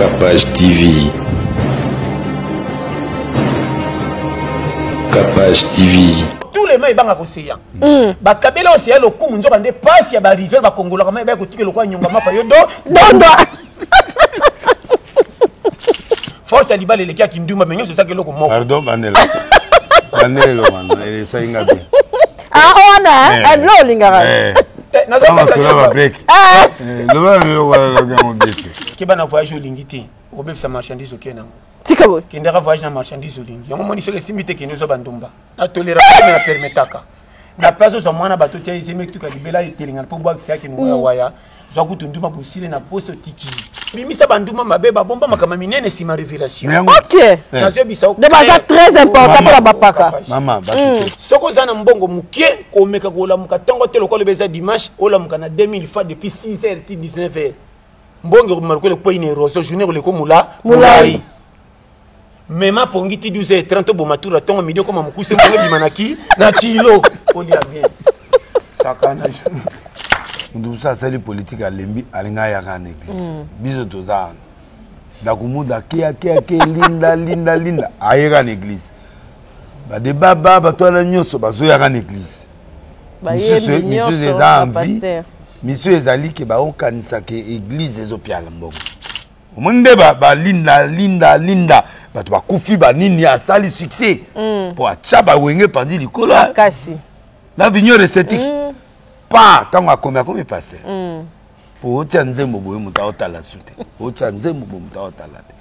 Capage TV. Capage TV. Tous les mains ebanga koseya. Mm. Bakabela oseya lokumu nzoka nde pasi ya ba rivière bakongolaka mai baya kotika lokola nyonga mapa yo do dondo. Force ya libala eleki ya kindumba mais nyonso ezaki eloko moko. Pardon bandela. Bandela eloko wana esali nga bien. Ah wana eh, bilo olingaka. Eh. Nazopesa ba break. Eh, loba eloko wana eloki yango bien te. Keba na voyage olingi te. Okobebisa marchandise okei nango. Tika boye. Kendaka voyage na marchandise olingi. Yango moni soki esimbi te kende ozwa bandumba. Na tolera te na permetaka. Na place ozwa mwana bato tia ezemi tuka libela etelengana mpo bwakisa yake ngonga mm. waya. Zwa kutu ndumba bosile na poso tiki. Bimisa bandumba mabe babomba makambo minene nsima révélation. Ok. Eh. Nazoyebisa yo. De baza très important mpo na bapaka. Mama, mm. Soki oza na mbongo moke komeka kolamuka ntongo te lokola eza dimanche olamuka na 2000 francs depuis 6 heures ti 19 heures. Mbongo ekobima lokola ekwei na erosion journée ekoleka mula molai. Mema pongi ti 12h30 oboma tour ya ntongo midi okoma mokuse mbongo ebima na ki na kilo olia bien sakana. Moto mosusu asali politike alembi alingi ayaka na église mm. Biso toza wana dakumuda ake ake ake linda linda linda ayeka na église badebaba bato wana nyonso bazoyaka na église misusu eza envie misusu ezali ke baokanisa ke église ezopiala mbongo omoni nde balinda linda linda bato bakufi banini asali succès mpo mm. atya bawenge panzi likolo na vignore esthétique mm. pa ntango akomi akomi paster mm. po otya nzembo boye moto aotala su te otya nzembo boye moto aotala te.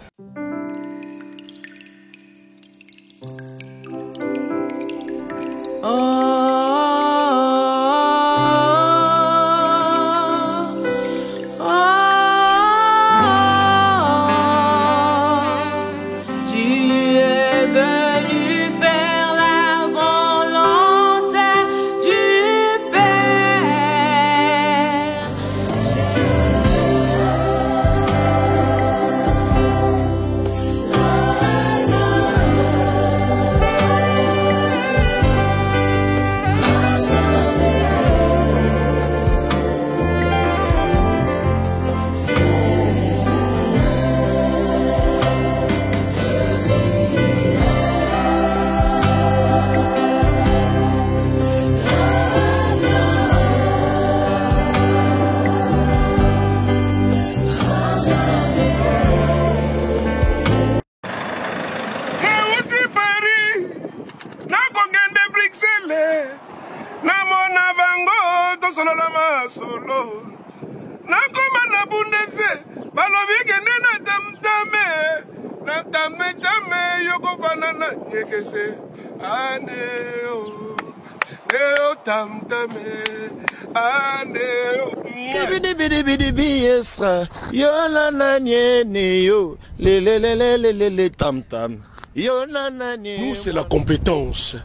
Nauti Paris, nakokende Bruxelles, namona bango tosolola masolo. Nakoma na Bundese, balobi kende na tamtame, na tametame yokofanda na nyekese. Aneo, neo tamtame, aneo. Dibidibidibidibi yesra yo na nani yo lelelelelele tam tam yo na nani. Nous c'est la compétence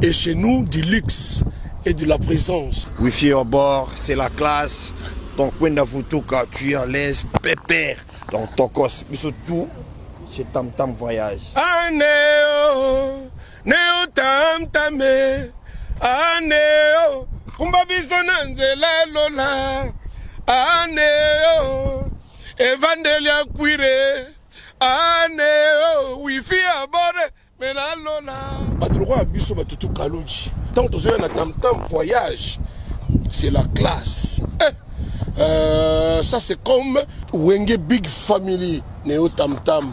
et chez nous du luxe et de la présence. Wifi au bord, c'est la classe. Ton coin d'Avutuka, tu es à l'aise, pépère dans ton cos. Mais surtout, c'est Tam Tam Voyage. Aneo, neo tam tame, aneo, kumba biso na nzela lola, aneo, evandeli ya kwire, aneo, wifi ya bore, mela lola. Bato lokola biso bato tu kaluji. Tant tozoya na Tam Tam Voyage, c'est la classe. Eh, ça c'est comme Wenge Big Family, Neo Tam Tam,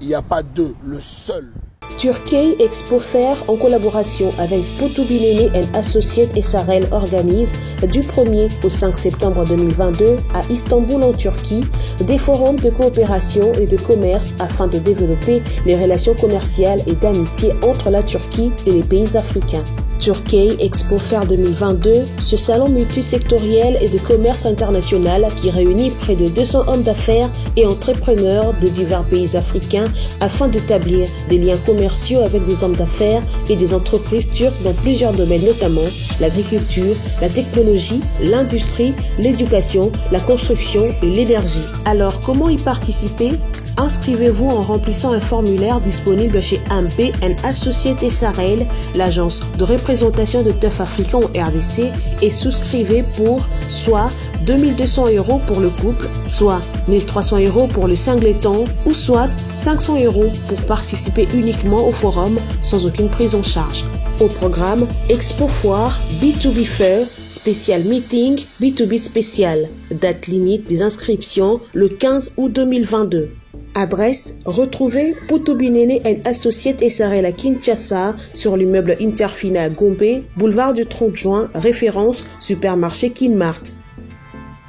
il n'y a pas deux, le seul. Turquie Expo Fair en collaboration avec Poutoubilene and Associates SRL organise du 1er au 5 septembre 2022 à Istanbul en Turquie des forums de coopération et de commerce afin de développer les relations commerciales et d'amitié entre la Turquie et les pays africains. Turquie Expo Fair 2022, ce salon multisectoriel et de commerce international qui réunit près de 200 hommes d'affaires et entrepreneurs de divers pays africains afin d'établir des liens commerciaux avec des hommes d'affaires et des entreprises turques dans plusieurs domaines, notamment l'agriculture, la technologie, l'industrie, l'éducation, la construction et l'énergie. Alors, comment y participer? Inscrivez-vous en remplissant un formulaire disponible chez MP and Associates SRL, l'agence de représentation de Teuf Africa en RDC, et souscrivez pour soit 2200 euros pour le couple, soit 1300 euros pour le singleton ou soit 500 euros pour participer uniquement au forum sans aucune prise en charge. Au programme Expo Foire, B2B Fair, spécial meeting, B2B spécial. Date limite des inscriptions le 15 août 2022. Adresse, retrouvez Poutobinene and Associates SRL à Kinshasa sur l'immeuble Interfina à Gombe, boulevard du 30 juin, référence supermarché Kinmart.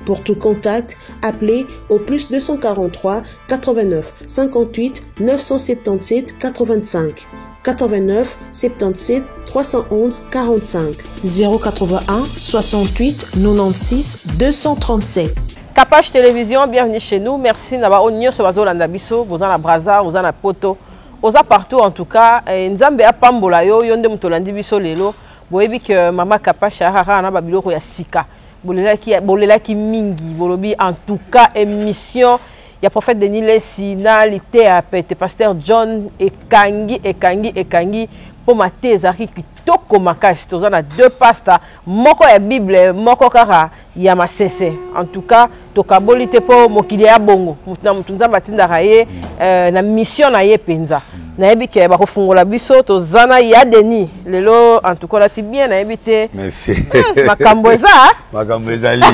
Pour tout contact, appelez au plus 243 89 58 977 85 89 77 311 45 081 68 96 237. Kapash Télévision, bienvenue chez nous. Merci na ba nyonso bazolanda biso, boza na Brazza, boza na Poto, oza partout en tout cas. Eh, Nzambe apambola yo, yo nde moto olandi biso lelo. Boyebi que mama Kapash arara na ba biloko ya sika. Bolelaki bolelaki mingi, bolobi en tout cas émission ya prophète Denis Lessi na liteya pete pasteur John ekangi ekangi ekangi mpo mate ezalaki kitoko makasi. Toza na deux pasta, moko ya Bible, moko kaka ya masese. En tout cas tokaboli te mpo mokili ya bongo, motu na motu Nzambe atindaka ye na mission na ye mpenza. Nayebi ke bakofungola biso. Toza na ya Denis lelo, en tout cas olati bien, nayebi te. Merci. Makambo eza. Makambo ezali.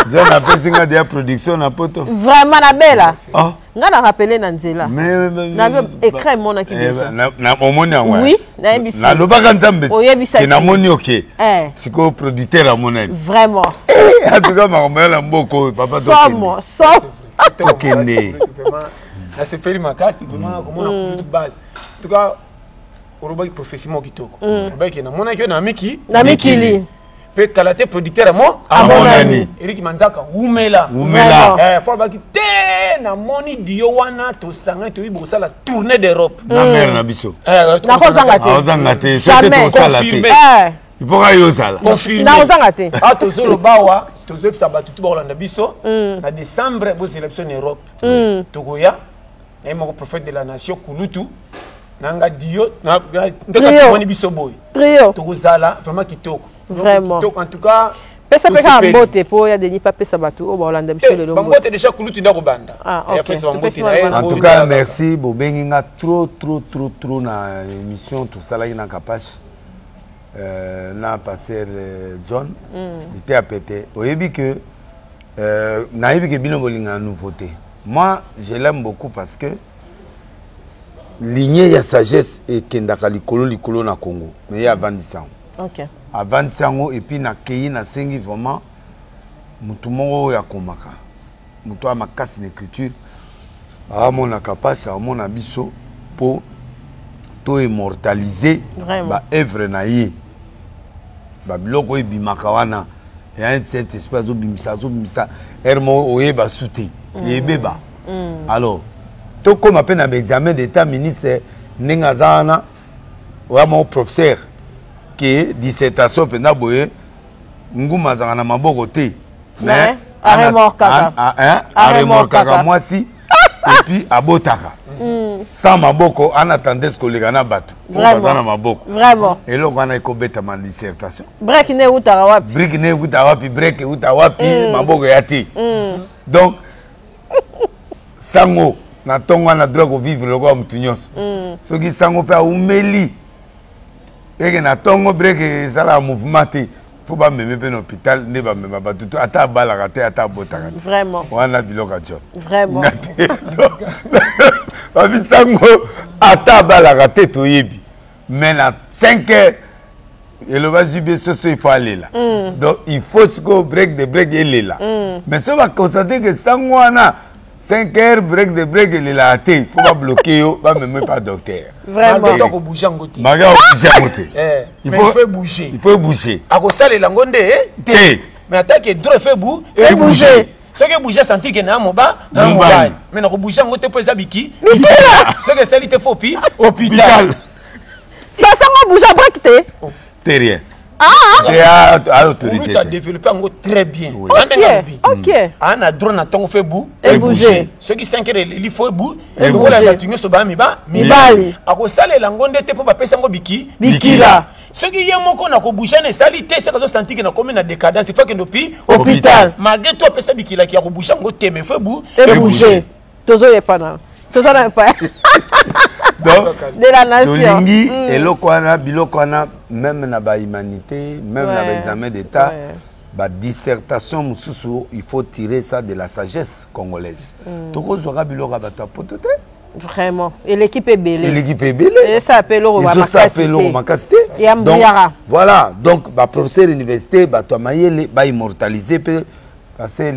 Nzambe apesi nga deya production na poto. Vraiment nabela. Oh. Nga na rappele na nzela. Mais na écran emonaki déjà. Omoni yango? Oui, nayebisi. Nalobaka Nzambe. Oyebisaki. Ke namoni oke. Eh. Sikoyo producteur amonani. Vraiment. En tout cas makambo ya na mboka oyo, papa. Somo somo. Tokende. Nasepeli makasi vraiment komona kulutu base. En tout cas olobaki prophétie moko kitoko, olobaki namonaki yo na miki na mikili. Mpe kala te producteur amo Amonani. Eriki Manzaka, wumela. Wumela. Eh, po alobaki te namoni dio wana tosangani toyebi kosala tournée d'Europe. Na mare na biso. Eh, Nakozanga te. Aozanga te soki Jamais. tosala te. Confirmé. Il faut ka yo ozala. Confirmé. Nakozanga te. Ah, tozoloba awa, tozoyebisa bato tu bakolanda biso na décembre, bozela biso na Europe, tokoya na ye moko prophète de la nation kulutu nanga dio Trio. ndenge biso boye. Trio. Tokozala vraiment kitoko. Vraiment. Kitoko en tout cas. Pesa mpe kaka Tosepeli. mbote mpo ya Denis mpe apesa bato oyo baolanda biso Eh, lelo mbote. bambote déjà kulutu nde akobanda. Ah, ok. Apesa bambote Topesi na ye. wana. En tout cas merci, bobengi nga trop trop trop trop na émission tosalaki na Kapache, na pasteur John liteya pete. Oyebi ke nayebi ke bino bolingaka nouveauté. Moi je l'aime beaucoup parce que lignée ya sagesse ekendaka likolo likolo na Congo, mais ye avandisi yango. Avandisi yango et puis nakei nasengi vraiment motu moko oyo akomaka, moto oyo makasi na écriture, amonaka mpasi, amona biso mpo to immortaliser Vraiment. Baœuvre na ye, babiloko oyo ebimaka wana eya saint esprit azobimisa azobimisa ere moko oyeba su te, eyebeba. Alors tokóma mpe na baexamen d'état, ministre ndenge aza wana oya moko professeur ke dissertation mpenza boye, nguma azalaka na maboko te. Mais, aremorkaka. Aremorkaka mwasi et puis abotaka sans maboko, ana tendance koleka na bato po Vraiment. baza na maboko. Vraiment. Eloko wana ekobetama na dissertation. Break nde eutaka wapi? Brique ne euta wapi? Break euta wapi? Maboko ya te. Donc sango na ntongo wana droit kovivre lokola motu nyonso. Soki sango mpe aumeli eke na ntongo break esalaka mouvement te, fo bameme mpe na hôpital nde bamema bato to ata abalaka te, ata abotaka te. Vraiment. Wana biloko ya John. Vraiment. Nga te. Babisango ata abalaka te, toyebi, mais na 5 heures eloba jb soso, il faut alela. Donc il faut sikoyo break de break elela. Mais so baconstate ke sango wana 5 heures break de break elelaka te, il faut babloke yo, bameme pa docteur. Vraiment. Malgré akobouge yango te. Malgré akobouge yango te. Eh, Il mais faut- il faut bouger. Il faut bouger. Akosalela yango nde te. Mais atake droit efe bu Ebouger. Soki ebouge, asentir ke na moba na Mobali. mobali, mais nakobouge yango te mpo eza biki. Soki esali te, fo pi hôpital. Sasango bouge break te. Te, rien te, a autorité Kulutu te. adéveloppe yango très bien. Oui. Wana ndenge alobi. Ok. Aa na droit na ntongo fe bu Ebouger. Soki 5 heures eleli, fo ebu Ebouger. lokola bato nyonso baya miba Mibali. Akosalela yango nde te mpo bapesa yango biki. Bikila. Soki ye moko na kobouge na esali te, seka azosanti ke nakomi na décadence, il faut akende opi hôpital. Malgré tout apesa bikilaki ya kobouge yango te, mais faut ebu ebouge. Tozoyepana, toza na epai donc de la nation. Tolingi eloko wana, biloko wana, même na bahumanité, même na baexamen d'état, badissertation mosusu, il faut tirer ça de la sagesse congolaise. Tokozwaka biloko ya bato ya poto te. Vraiment, eleki mpe ebele. Eleki mpe ebele. Esala mpe eloko ezosala mpe eloko makasi te. Ya Donc, mbiara. Voilà, donc baprofesseur université, bato ya mayele baimmortalise mpe pasteur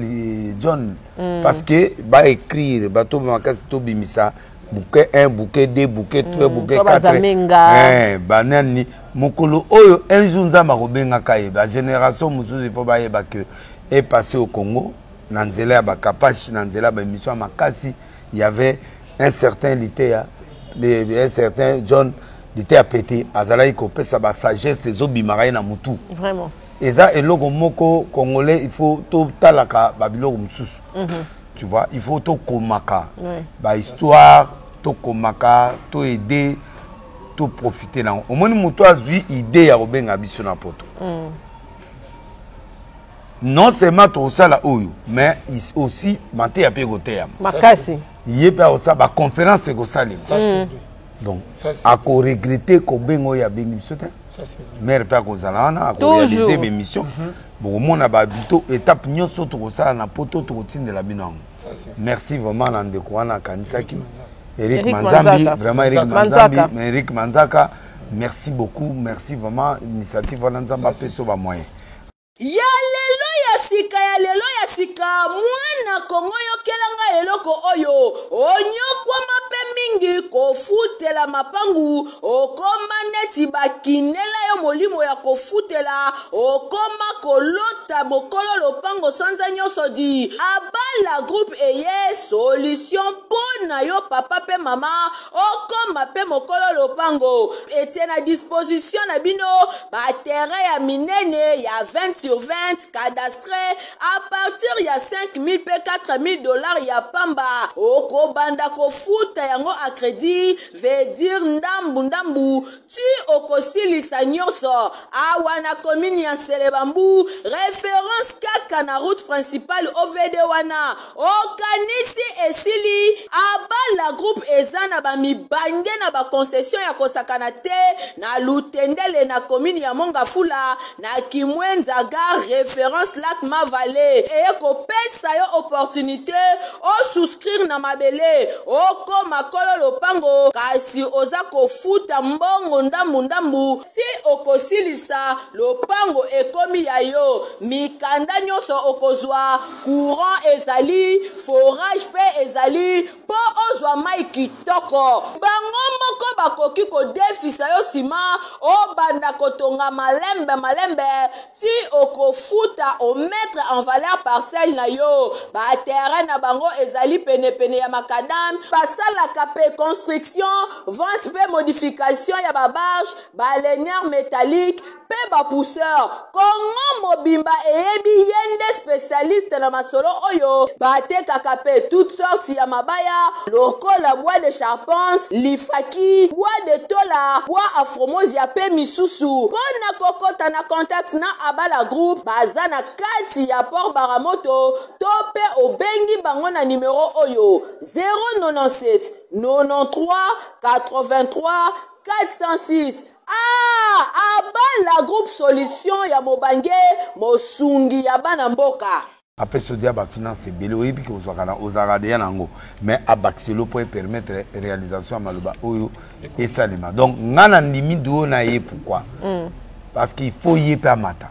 John, parce que baécrire bato makasi, tobimisa bouquet 1, bouquet 2, bouquet 3, bouquet to 4. Bazamenga. Eh, banani mokolo oyo un jour Nzambe akobengaka ye, bagénération mosusu, il faut bayeba que est passé au Congo na nzela ya bakapache, na nzela ya baémission ya makasi, il y avait un certain Liteya, un certain John Liteya Pete azalaki kopesa basagesse ezobimaka ye na mutu. Vraiment. Eza eloko moko congolais, il faut totalaka babiloko mosusu, tu vois, il faut tokomaka bahistoire, tokomaka, toaide, toprofite nango. Omoni moto azwi idée ya kobenga biso na poto, non seulement tokosala oyo, mais aussi mateya mpe ekoteyama. Makasi. Ye mpe akosala baconférence, ekosalema. Ça, c'est vrai. Donc Ça, c'est akoregrete kobenga oyo abengi biso te. Ça, c'est vrai. Maire mpe akozala wana, akoréalise Toujours. bémission. Bokomona babito étape nyonso tokosala na poto, tokotindela bino yango. Ça, c'est vrai. Merci vraiment na ndeko wana akanisaki, Eric Eric Manzambi. Manzaka. Vraiment, Eric Manzaka. Manzambi, mais Eric Manzaka, merci beaucoup, merci vraiment. Initiative wana, Nzambe apesa bamoyen. Ya lelo ya sika, ya lelo ya sika, mwana Kongo, yokelanga eloko oyo. Onyokwama mpe mingi kofutela mapangu, okoma neti bakinela yo molimo ya kofutela, okoma kolota mokolo lopango sanza nyonso di Abala Groupe eye solution mpo na yo, papa mpe mama, okoma mpe mokolo lopango. Etie na disposition na bino baterrain ya minene ya 20 sur 20, cadastre, à partir ya 5000 mpe 4000 dollars ya pamba. Okobanda kofuta yango à crédit, veut dire ndambu ndambu ti okosilisa nyonso. Awa na commune ya Nselebambu, référence kaka na route principale OVD wana. Okanisi esili? Abala Groupe eza na bamibange na baconcession ya kosakana te na Lutendele, na commune ya Mongafula, na Kimwenza gare, référence Lac Mavale. Eye kopesa yo opportunité osouscrire na mabele, okoma kolo lopango, kasi oza kofuta mbongo ndambu-ndambu ti okosilisa lopango, ekomi ya yo. Mikanda nyonso okozwa, courant ezali, forage mpe ezali mpo ozwa mai kitoko. Bango moko bakoki kodefisa yo nsima, obanda kotonga malembe malembe ti okofuta, omettre en valeur parcelle na yo. Baterrain na bango ezali penepene ya macadam. Basalaka mpe construction, vente mpe modification ya babarge, balanière métallique mpe bapousseur. Kongo mobimba eyebi ye nde spécialiste na masolo oyo. Batekaka mpe toute sorte ya mabaya lokola bois de charpente, lifaki, bois de tola, bois afrormosia mpe misusu. Mpo na kokɔta na contact na Abala Groupe, baza na kati ya Port Baramoto, to mpe obengi bango na nimero oyo: 097 93 83 406. Ah, Abala Groupe, solution ya mobange, mosungi ya bana mboka. Apesi odia bafinance ebele, oyebi ke ozwaka na ozalaka deya nango, mais abakiselo mpo epermettre réalisation ya maloba oyo esalema. Donc nga na ndimi duo na ye. Pourquoi? Parce qu'il faut ye mpe amata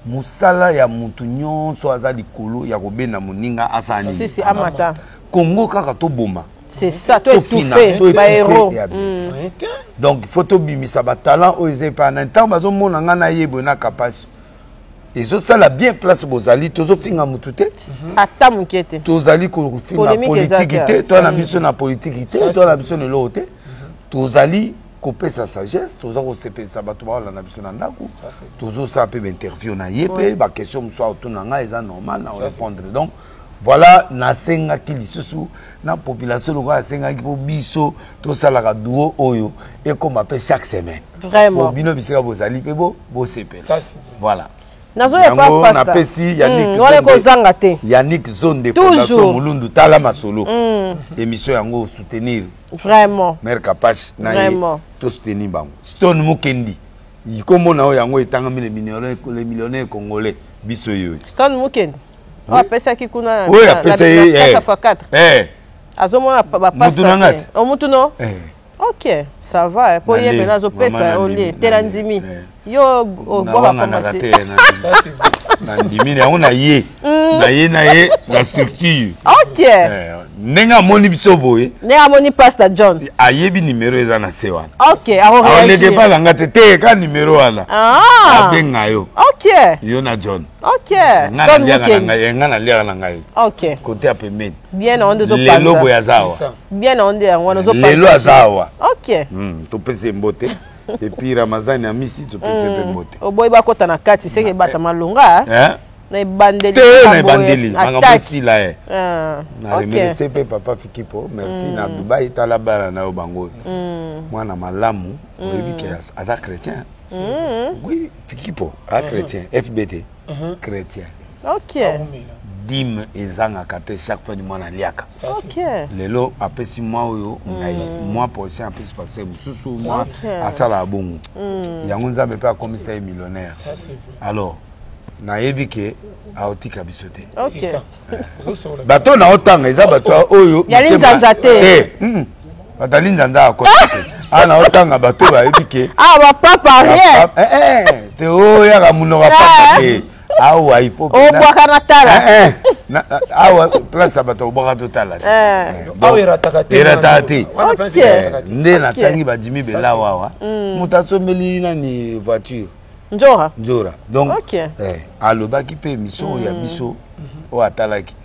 mosala ya motu nyonso aza likolo ya kobenda moninga asala nini? Sisi amata. Kongo kaka toboma. C'est ça, to tofina, étouffer to bahéros. étouffer ya bien. Donc il faut tobimisa batalent oyo eza epai na ntango bazomona ngai na ye boye na Kapache, ezosala bien. Place bozali, tozofinga motu te. Ata moke te. Tozali kofinga Polémique eza politiki te. te, to na biso na politiki te, Ça, to na biso na eloko te. Tozali kopesa sagesse, toza kosepelisa bato baolanda biso na ndako. Ça, c'est Tozosala mpe bainterview na ye mpe baquestion mosusu aotuna ngai, eza normal na Ça, c'est répondre. Donc Voilà, nasengaki lisusu na population lokola asengaki mpo biso tosalaka duo oyo ekoma mpe chaque semaine. Vraiment. Po bino bisika bozali mpe bo bosepela. Ça, c'est vrai. Voilà. Nazoya pa Yango pasta. napesi Yannick Wana Zonde. ekozanga te. Yannick Zonde Toujours. Fondation Mulundu tala masolo. Émission yango soutenir Vraiment. Mère Kapash na ye Vraiment. to soutenir bango. Stone Mukendi kombo na oyo yango etangami le millionnaire congolais biso yo. Stone Mukendi. Oyo apesaki kuna na Oyo na- apesa na- ye na eh. 4 x 4. Eh. Azomona bapasta. Mutu na nga te. Oh, mutu no? Eh. Ok, ça va. Po ye Nale, mpenza azopesa mama na olie ndimi, te na na ndimi. ndimi, eh. Yo obwaka Nawanganaka pamba te te. na ndimi. Ça, c'est vrai. Na ndimi yango na ye. Na ye na ye na structure. Ok. Eh, ndenge amoni biso boye Ndenge amoni Pastor John. ayebi numero eza na se wana. Ok, akoreagir. Aleke pa na nga te te ka numero wana. Ah. Abenga yo. Ok. Yo na John. Ok. Nga Stone naliaka na Mukendi. ngai, eh, nga naliaka na ngai. Ok. Kote ya pembeni. Bien na onde Lelo ozopanza. boye aza C'est awa. ça. Bien na onde yango wana ozopanza. Lelo aza awa. Ok. Topesi ye mbote. Et puis Ramazani Amisi topesi ye mpe mbote. Oboyi bakota na kati seke bata malonga. Hein? Na ebandeli. Te na makambo ebandeli oyo, makambo attaque. esila ye. Ah, Na ok. remercie mpe papa Fikipo, merci na Dubai tala bana na yo bango oyo. Mwana malamu oyebi ke aza chrétien. Oui, Fikipo aza chrétien, FBT. Chrétien. Ok. Aumela. Dime ezangaka te chaque fois ni mwana aliaka. Ça, c'est Ok. vrai. Lelo apesi mwa oyo ngai mwa prochain apesi paster mosusu mwa Ok. asalaka bongo yango nzambe mpe akomisa ye millionnaire. Ça, c'est vrai. Alors nayebi ke aotika biso te. C'est Ok. ça. Ozosola. Bato na otanga eza bato oyo Yali mitema- nzanza te. Bato ali nzanza akota te awa na otanga bato bayebi ke Ah, bapapa rien. Eh, eh, te oyo yaka monoko apapa te awa il faut Obwaka na tala. Eh, eh, awa place ya bato obwaka totala te. Eh. Eh, donc, Awa erataka te. erataka te. Wana place Ok. erataka te. Nde natangi badimi belawa awa moto asombeli nani voiture. Nzora. Nzora donc Ok. eh, alobaki mpe émission oyo ya biso oyo atalaki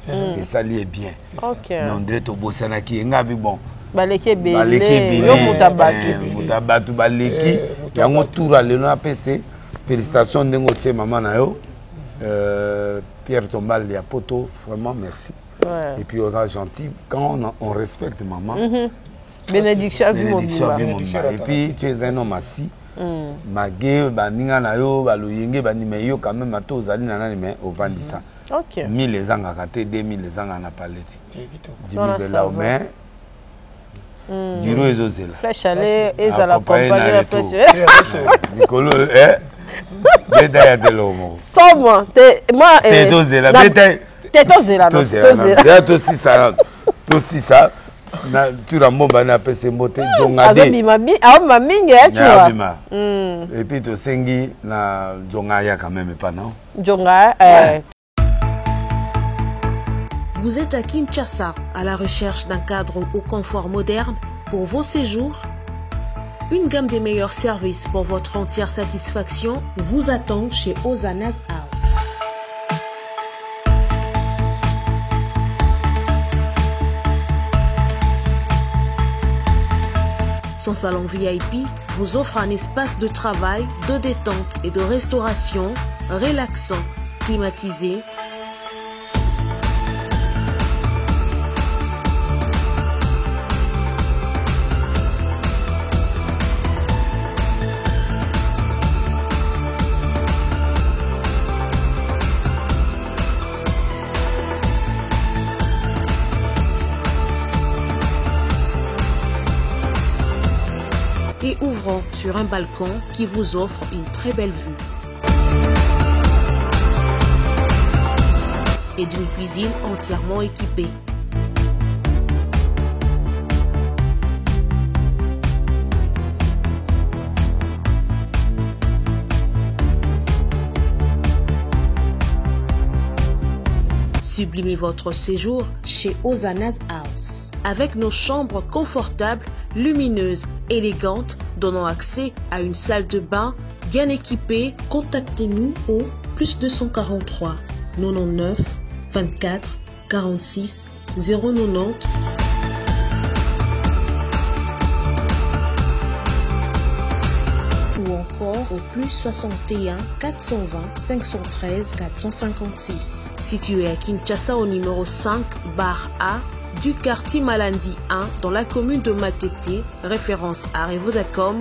esali ye bien. Ok. Mais on dirait tobosanaki ye nga bi bon Baleki baleki ebele. ebele. Yo moto ya bato. Eh, moto ya bato baleki Eh, moto ya yango bato. tour alelo napese félicitation ndenge otie mama na yo Pierre Tombal ya poto vraiment merci. Ouais. Et puis oza gentil quand on respecte maman. Bénédiction ya vie Bénédiction mobimba. ya vie mobimba. Et puis tu es un homme assis mage baninga na yo baloyenge bandima yo quand même ata ozali na nani mais ovandisa. Ok. 1000 ezangaka te, 2000 ezangaka na pale te. Te, kitoko. Jimmy Voilà, ça Belao va. mais bureau ezozela. Flèche aller ezala Accompagné na accompagné na retour. flèche. Te, ozosola. Mikolo eh, beta ya telo moko. Somo te moi Te tozela beta. Te tozela no. Tozela nanu. Ya tosisa nanu. Tosisa na tura mbomba na apesi mbote jonga de. Azobima mi aobima mingi eh, tu vois. Abima. Et puis tosengi na jonga ya quand même epa nao. Njonga eh. Vous êtes à Kinshasa à la recherche d'un cadre au confort moderne pour vos séjours? Une gamme des meilleurs services pour votre entière satisfaction vous attend chez Ozana's House. Son salon VIP vous offre un espace de travail, de détente et de restauration relaxant, climatisé, et ouvrant sur un balcon qui vous offre une très belle vue. Et d'une cuisine entièrement équipée. Sublimez votre séjour chez Ozana's House. Avec nos chambres confortables, lumineuses, élégantes, donnant accès à une salle de bain bien équipée, contactez-nous au plus 243 99 24 46 090 ou encore aéroport au plus 61 420 513 456. Situé à Kinshasa au numéro 5 bar A du quartier Malandi 1 dans la commune de Matete, référence à Revodacom,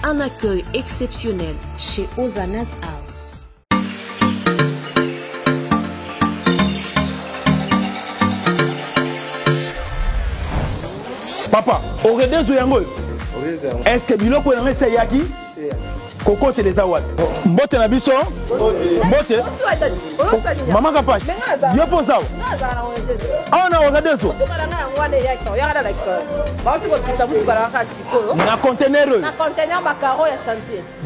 un accueil exceptionnel chez Ozana's House. Papa, oredezo yango oyo est-ce que biloko yango esi eyaki kokotela eza wapi mbote na biso mbote mama kapash yo mpo ozawa awa na oredezo na contener oyo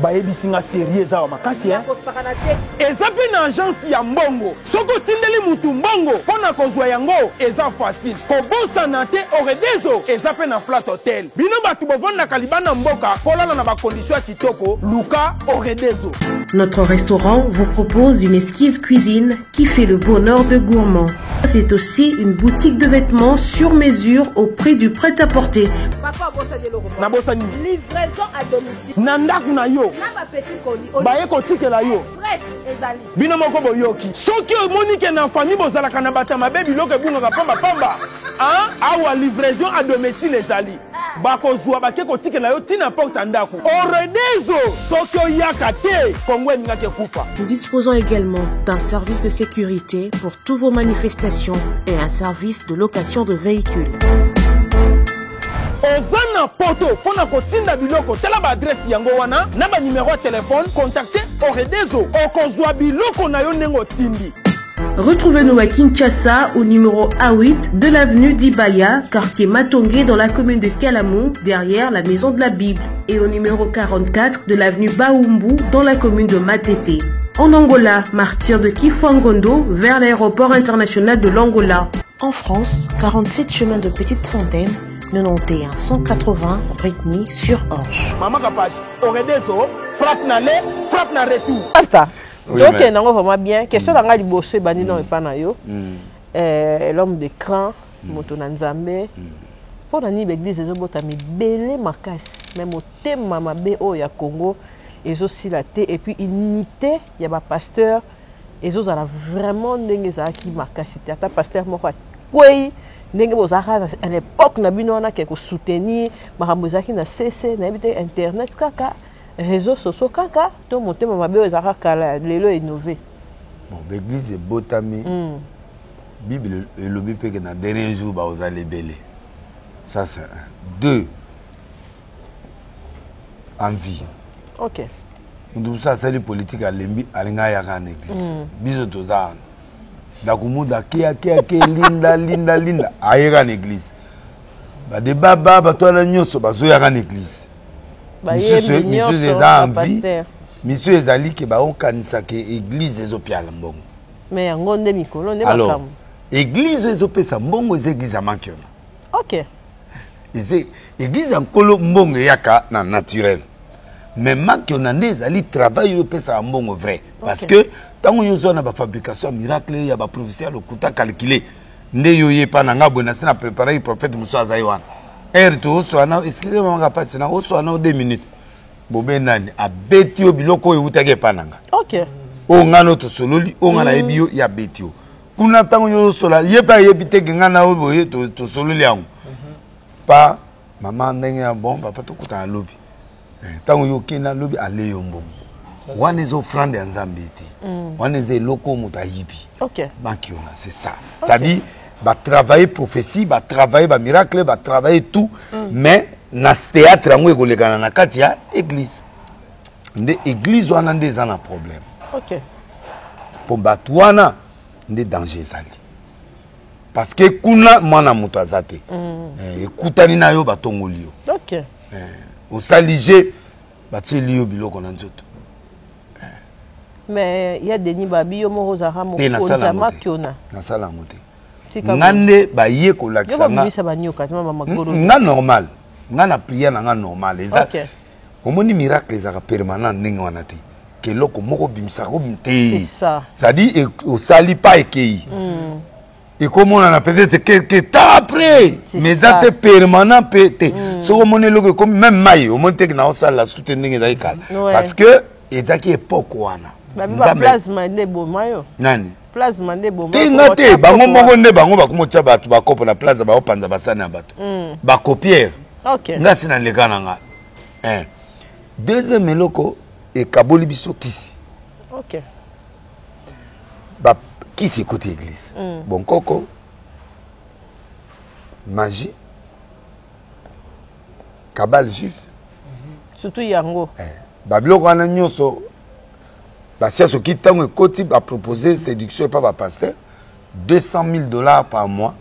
Bayebisi nga serie eza awa makasi hein. Kosakana te. Eza pe na agence ya mbongo soki otindeli mutu mbongo pona kozua yango eza facile kobosana te oredezo eza pe na flat hotel bino batu bovandaka libanda mboka polala na ba condition ya kitoko luka oredezo. Notre restaurant vous propose une esquisse cuisine qui fait le bonheur de gourmands. C'est aussi une boutique de vêtements sur mesure au prix du prêt-à-porter. Papa obosani eloko moko. Nabosani nini? Livraison à domicile. Na ndako na yo. Na ba petits colis. Baye kotikela yo. Express ezali. Bino moko boyoki. Soki omoni ke na famille bozalaka na bato ya mabe biloko ebungaka pamba pamba, hein? Awa livraison à domicile ezali. Bakozua bake kotikela yo ti na porte ya ndako. Oredezo soki oyaka te Congo elingaki ekufa. Nous disposons également d'un service de sécurité pour toutes vos manifestations et un service de location de véhicules. Oza na poto mpo na kotinda biloko tala ba adresse yango wana na ba numero ya telefone contacte Oredezo okozua biloko na yo ndenge otindi. Retrouvez-nous à Kinshasa au numéro A8 de l'avenue d'Ibaya, quartier Matongé dans la commune de Kalamu, derrière la maison de la Bible, et au numéro 44 de l'avenue Baumbu dans la commune de Matete. En Angola, martyr de Kifuangondo vers l'aéroport international de l'Angola. En France, 47 chemin de Petite Fontaine, 91 180 Brittany sur Orge. Maman Kapash, Oredezo, frappe na aller, frappe na retour. Pasta, tokende yango vraiment bien. Question na ngai liboso ebandi nano epa na yo. Eh, l'homme de cran, moto na Nzambe. Mpo na nini baeglise ezobota mibele makasi, mais motema mabe oyo ya Congo ezosila te, et puis unité ya ba pasteur ezozala vraiment ndenge ezalaki makasi te. Ata pasteur moko akwei ndenge bozalaka à l'époque na bino wana ke kosoutenir makambo ezalaki na cc, nayebi te internet kaka réseaux sociaux kaka to motema mabe oyo ezalaka kala lelo innové. Bon, baeglise ebotami Bible elobi mpe ke na dernier jour bakozala ebele. Ça c'est un. Deux, envie. Ok. Moto mosusu asali politique alembi alingi ayaka na église. Biso toza wana. Dakumuda ke ake ake linda linda linda ayeka na église. Badebaba bato wana nyonso bazoyaka na église. Bayembi Misusu nyonso eza envie. bapasteur. Misusu ezali ke baokanisa ke église ezopiala mbongo. Mais yango nde mikolo nde Alors, makambo. église ezopesa mbongo eza église ya Makiona. Ok. Eza église ya nkolo mbongo eyaka na naturel. Mais Makiona nde ezali travail oyo epesaka mbongo vrai. Parce que ntango yo ozwa na bafabrication ya miracle ya baprophétie ya lokuta calculé nde yo ye epa na nga boye na se na préparaki prophète mosusu azali wana. Heure tooswa na excusez moi kapati na oswa na 2 minutes. Bobe nani abeti yo biloko oyo eutaki epa na nga. Ok. Oyo nga no tosololi, oyo nga nayebi yo ya beti yo. Kuna ntango yo osola ye mpe ayebi te ke nga na oyo boye tosololi yango. Pa mama ndenge ya bon papa tokutana lobi. Ntango yo okenda lobi ale yo mbongo. Wana eza offrande ya Nzambe te. Wana eza eloko oyo moto ayibi. Ok. Makiona, c'est ça. C'est-à-dire, ba travailler prophétie, ba travailler ba miracle, ba travailler tout, mais na théâtre yango ekolekana na kati ya église. Nde église wana nde eza na problème. Ok. Po bato wana nde danger ezali. Parce que kuna mwana moto aza te. Ekutani na yo batongoli yo. Ok. Osali je batieli yo biloko na nzoto. Mais ya Denis Babi yo moko ozalaka Te, mokonzi nasala ya yango te. Makiona. Nasala yango te. Tika Nga boye. nde baye kolakisa Yo nga. babimisa banyoka, te mama Magoro. Nga normal. Nga na prière na nga normal. Eza Ok. omoni miracle ezalaka permanent ndenge wana te. Ke eloko moko obimisaka, obim te. C'est ça. C'est-à-dire, osali pa ekei. Ekomonana peut-être quelque temps après, mais eza te permanent mpe te. Soki omoni eloko ekomi même mai, omoni teke naosalela su te ndenge ezalaki kala, parce que ezalaki époque wana. Plasma nde eboma yo. Nani? Plasma nde eboma te nga te. Bango moko nde bango bakoma otya bato bakopo na plaza, baopanza basani ya bato, bacopiere. Nga si naleka na nga. Deuxième eloko ekaboli biso, kisi. Kisi ekoti église, bonkoko, magie, cabale juif. Surtout yango. Babiloko wana nyonso basia. Soki ntango ekoti, bapropose séduction epa bapasteur, 200 000 $ par mois,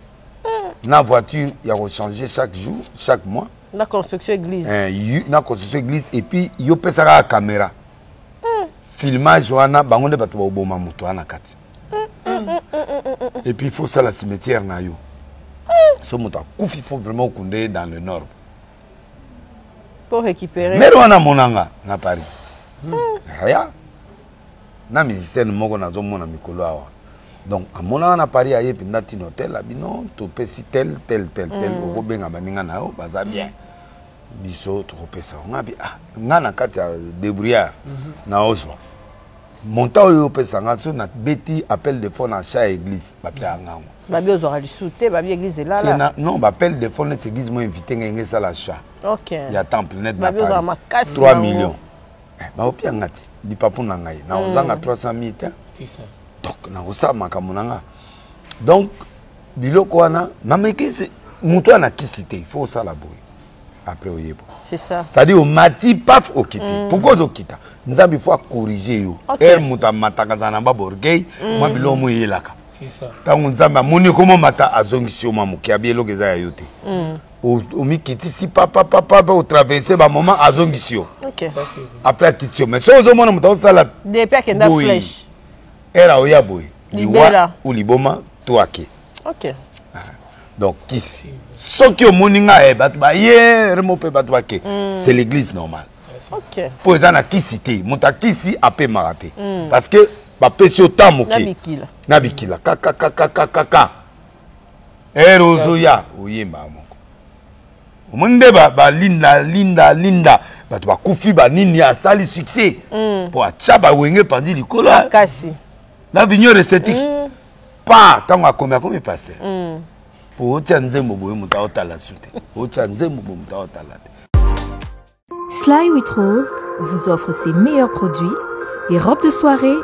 na voiture ya kochanger chaque jour, chaque mois. Na construction église. Na construction église, et puis yo pesaka kaka caméra, filmage wana, bango nde bato baoboma moto wana kati. Et puis il faut sala cimetière na yo. So moto akufi, faut vraiment okunde ye dans le norme. Pour récupérer. Mere wana amonanga na Paris, aya na musicienne moko nazomona mikolo awa. Donc amonanga na Paris, aye mpenza ntina hotel, abino topesi tel tel tel tel, okobenga baninga na yo baza bien, biso tokopesa nga bi. Ah, nga na kati ya débrouillard, naozwa montant oyo opesa nga. So nabeti appel de fonds na achat ya église, bapiaka ngango. Babi ozwaka lisusu te, babi église elala. Non, baappel de fonds neti église mo invité nga, enge esala achat ya temple net na Babi ozwaka Paris, makasi 3 nango. millions. Baopia nga ti lipapu na ngai, nakozanga 300 000 te. C'est ça. Donc nakosala makambo na nga. Donc biloko wana, mama, ekisi moto wana kisi te. Il faut osala boye, après oyeba. C'est ça. C'est-à-dire omati, paf, okiti. Pourquoi ozokita? Nzambe il faut acorrige yo. Ere moto amataka, azala na baborgueil, mwa biloko mo eyelaka. C'est ça. Ntango Nzambe amoni ekomomata, azongisi yo mwa moke, abi eloko eza ya yo te. Omikitisi papapapa, otraverse bamoment, azongisi yo. Ça, c'est vrai. Après akiti yo. Mais soki ozomona moto azosala Depuis akenda boye, flèche. Ere aoya boye, liwa Libela. ou liboma to ake. Donc kisi, soki omoni nga, bato baye remo mpe bato bake, c'est l'église normale. Mpo eza na kisi te. Moto akisi apemaka te, parce que bapesi yo temps Na moke. bikila. Na bikila kakakakakaka, ere ozoya oyemba moko, omoni nde balinda linda linda, bato bakufi banini, asali succès mpo atya bawenge panzi likolo. Kasi na vigneur esthétique pa, ntango akomi, akomi pasteur, po otia nzembo boye, moto aotala su te. Otia nzembo boye, moto aotala te. Sly with Rose vous offre ses meilleurs produits, les robes de soirée,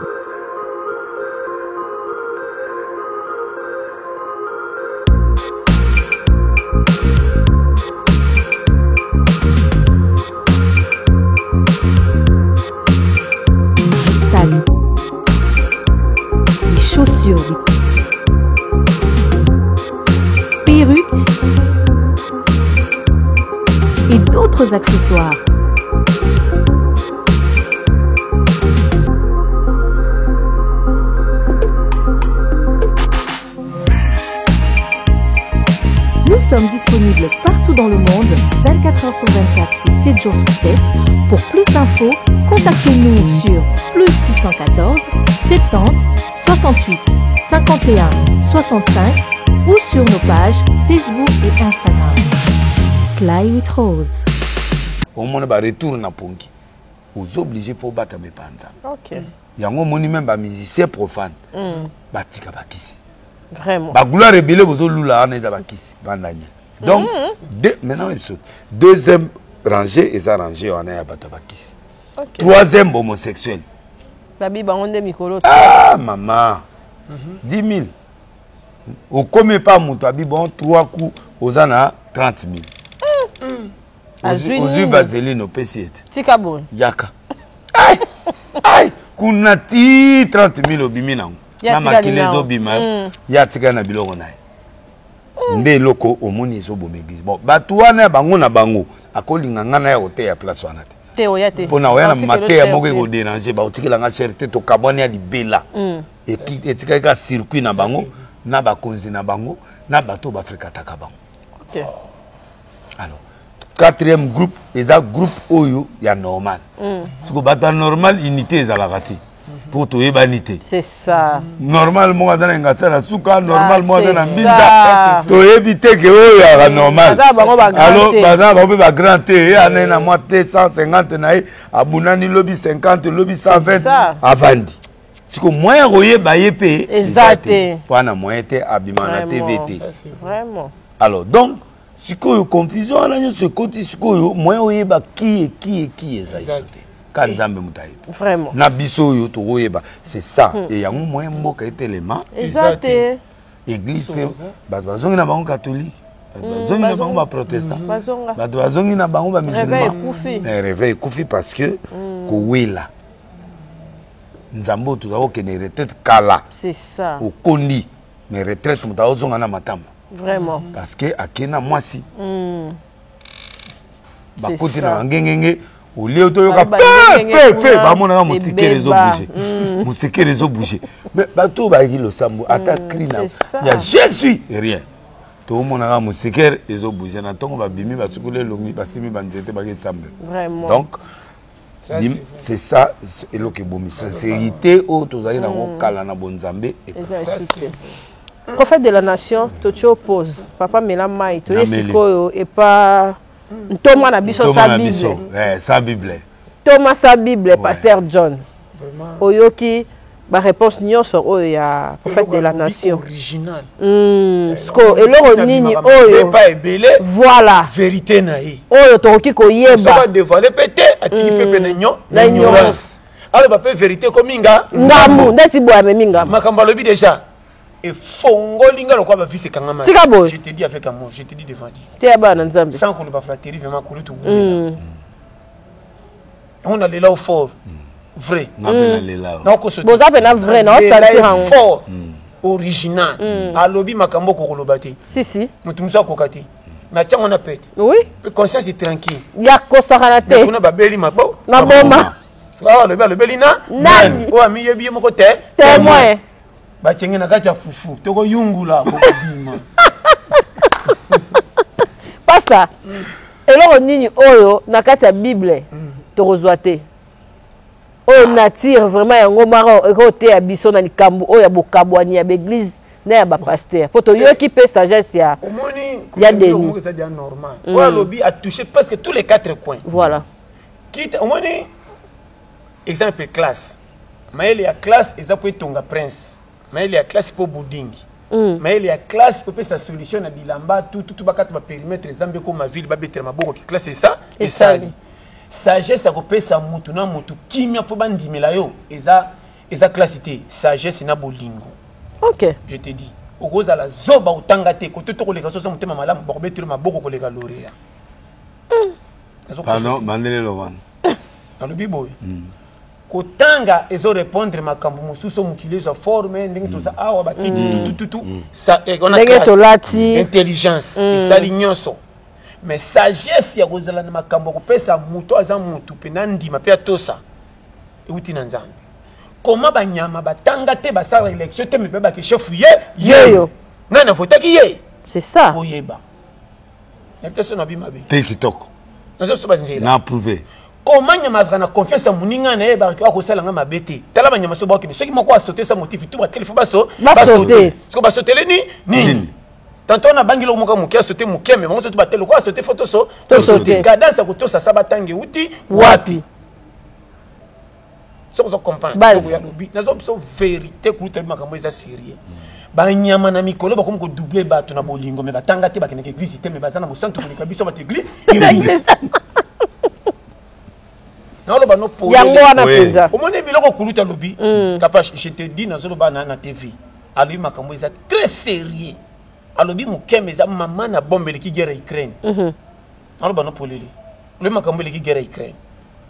des sacs, des chaussures, des perruques et d'autres accessoires. Nous sommes disponibles partout dans le monde, 24 heures sur 24 et 7 jours sur 7. Pour plus d'infos, contactez-nous sur plus 614 70 68 51 65 ou sur nos pages Facebook et Instagram. Sly with Rose. Omona baretour na pongi, oza obligé, faut obatama epa Nzambe. Yango omoni même bamusicien profane batika bakisi. Vraiment. Bagloire ebele bozolula wana eza bakisi bandanye. Donc maintenant biso, deuxième rangée eza rangée wana ya bato ya bakisi. Troisième, homosexuel. Babi bango nde mikolo. Ah mama, 10 000, okomi epa moto, abi bon, trois coups, oza na 30 000. Azwi Ozwi nini? Vaseline, opesi ete Tika boye. Yaka, ai ai, kuna ti 30 000 obimi nango. Ya Na atikali makili nango. ezobima, ye atikali na biloko na ye. Nde eloko omoni ezoboma église. Bon, bato wana ya bango na bango, akolinga ngai na ya koteya place wana te. Te, oya te. Mpo na oya na Baotikela mateya te, moko te. ekoderange, baotikela nga chere te, tokabwani ya libela. Etikali kaka circuit na bango, na bakonzi na bango, na bato oyo bafréquentaka bango. Alors, quatrième groupe eza groupe oyo ya normal. Siko bato ya normal, unité ezalaka te. Mpo toyebani te. C'est ça. Normal moko aza na engasala suka, normal Ah, moko aza na c'est mbinza. ça. Toyebi te ke oyo yaka normal. Baza bango ba grand Alors, te. baza bango mpe bagrand te. Ye anaye na mwa te 150 na ye, abunani lobi 50, lobi 120, ça. avandi. Siko moyen ya koyeba ye mpe Eza te. mpo ana moyen te abima na TV Vraiment. te. Vraiment. Alors donc sikoyo confusion wana nyonso ekoti, sikoyo moyen oyeba ki eki eki eza iso te, ka Nzambe moto ayebi. Vraiment. Na biso oyo tokoyeba, c'est ça. E yango moyen mboka etelema Eza te. Église mpe bato bazongi na bango catholique, bato bazongi na bango baprotestant, Bazonga. bato bazongi na bango Réveil bamusulman. ekufi. Réveil ekufi parce que kowela Nzambe oyo toza kokende retraite kala. C'est ça. Okondi, mais retraite moto aozonga na matamba Vraiment. parce que akei na mwasi, bakoti C'est na ça. bangengenge olie toyoka Bayi fe bangengenge fe fe kuna, bamonaka mosekele ebeba. ezobouge, mosekele ezobouge, mais bato oyo bayaki losambo, ata cri na c'est ça. ya Jésus, rien. Tomonaka mosekere ezobouge na ntongo, babimi, basukuli elongi, basimi banzete, bakesambela. Vraiment. Donc Ça, c'est c'est ça eloko ebomi sincérité oyo tozalaki nango kala na bonzambe. Eza lisusu te. Prophète de la nation, totie opose papa mela mai, toye Nameli. sikoyo epa ntoma na biso Toma sa na Bible. biso sans Bible. Ntoma sa Bible. Pasteur John, Vraiment. oyoki baréponse nyonso oyo ya prophète de la Eloko nation. Original. Siko eloko nini oyo Pa ebele. Voilà. Vérité na ye. Oyo tokoki Soki koyeba. adévoile mpe te, atiki mpe mpe na Na na ignorance. ignorance. Aloba mpe vérité ekomi nga Ngambu ndeti boye amemi ngambu. Makambo alobi déjà efongoli nga lokola bavisi ekangama. Tika boye. Je te dis avec amour, je te dis devant Dieu. Te ya bana Nzambe. Sans koloba flatterie, vraiment kulutu wumela yango nalela o fort vrai. Nga mpe nalela o. Nakoso te. Boza mpe na vrai, Nalela naosentir ye yango. fort original. Alobi makambo okokoloba te, Si si. moto mosusu akoka te, mais atiango na pete Oui. Mpe conscience est tranquille. Ya kosakana Mais te. kuna babeli mabo Maboma. Soki awa alobi, alobeli na Nani? Oyo amiyebi ye moko te. Témoin. Batienge na kati ya fufu, tokoyungula bokobima. Pasta, eloko nini oyo na kati ya Bible tokozwa te, oyo nature vraiment yango moko ekoteya biso na likambo oyo ya bokabwani ya baeglise na ya bapaster, mpo toyoki mpe sagesse ya Omoni Ya Denis. eza dia normal. Oyo alobi atouche presque tous les quatre coins. Voilà. Quitte omoni exemple classe, mayele ya classe eza mpo etonga prince, mayele ya classe mpo budingi, mayele ya classe mpo epesa solution na bilamba tututu, bakata baperimetre eza mbe ekoma ville, babetela maboko ke classe esa esali. Sagesse ya kopesa mutu na mutu kimia mpo bandimela yo eza classe te, sagesse na bolingo. Je te dis, okozala zoba, otanga te, kote to koleka sosa motema malamu, bakobetela maboko koleka lauréat. Pardon, bandele eloko wana. Nalobi boye, kotanga ezorépondre makambo mosusu oyo mokili ezwa forme ndenge toza awa, bakiti tutututu. Ndenge tolati. Intelligence esali nyonso, mais sagesse ya kozala na makambo ya kopesa moto aza motu mpe na ndima mpe atosa euti na Nzambe. Koma banyama batanga te, basala élection te, me bayebaki chef ye Yeyo. Nani avotaki ye? C'est ça. Oyeba nayebi te so nabi mabe. Te, kitoko. Nazo so banzela. Na approuvé. Koma nyama azalaka na confiance ya moninga na ye, bayebaki akosala nga mabe te. Tala banyama so bakokende, soki moko asote sa motif tu bateli fo baso Basote. Soki basotele ni nini? Nini? Tanto na bangi loko moko moke asote moke, me bango so tu bateli loko asote fo toso Tosote. Cadence ya kotosa sa batangi euti wapi? Soki ozo comprendre. Base. Eloko ya lobi nazo biso vérité kuluta makambo eza sérieux. Banyama na mikolo bakomi kodouble bato na bolingo, me batanga te, bakendaka église te, me baza na bosantu koleka biso bato église. Naoloba no polele. Yango wana Oui. mpenza. Omoni biloko kuluta alobi, Kapash, je te dis, nazoloba na TV, alobi makambo eza très sérieux. Alobi mokeme eza mama na bombe eleki guerre ya Ukraine. Naloba no polele, alobi makambo eleki guerre ya Ukraine.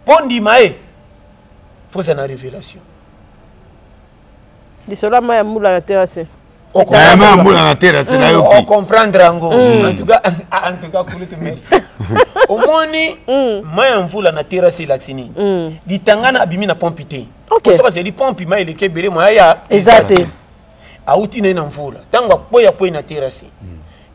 Mpo ndima ye, faut na révélation. Lisolo ya mai ya mbula na terase. Nayama ya mbula na terase, nayoki. Ocomprendre yango. En tout cas kulutu, merci. Omoni mai ya mvula na terase elakisi nini? Litanga na abimi na pompe te. Soki azali pompe, mai eleki ebele, moya ya Eza te. Awuti na ye na mvula, ntango akweya akwei na terase,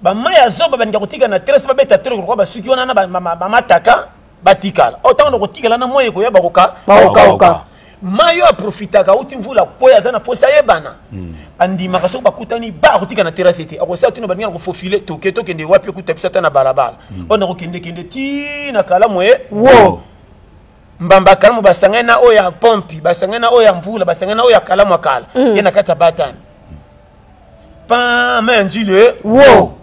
bamai ya zoba bandika kotika na terase, babeta tolo lokola basuki wana na bamataka batikala o ntango na kotikala na moi ekoya bakoka. Bakokauka. Mai oyo aprofitaka auti mvula kweya, aza na posa ayebana. Andimaka soki bakutani ba akotika na terrasse te, akosala tino baninga na kofofile toke tokende wapi okuta biso ata na balabala. Oyo nakokendekende ti na kalamu e wo mbamba kalamu basangani na oyo ya pompi, basangani na oyo ya mvula, basangani na oyo ya kalamu ya kala. Ye na kati ya batani pa mai ya njili wo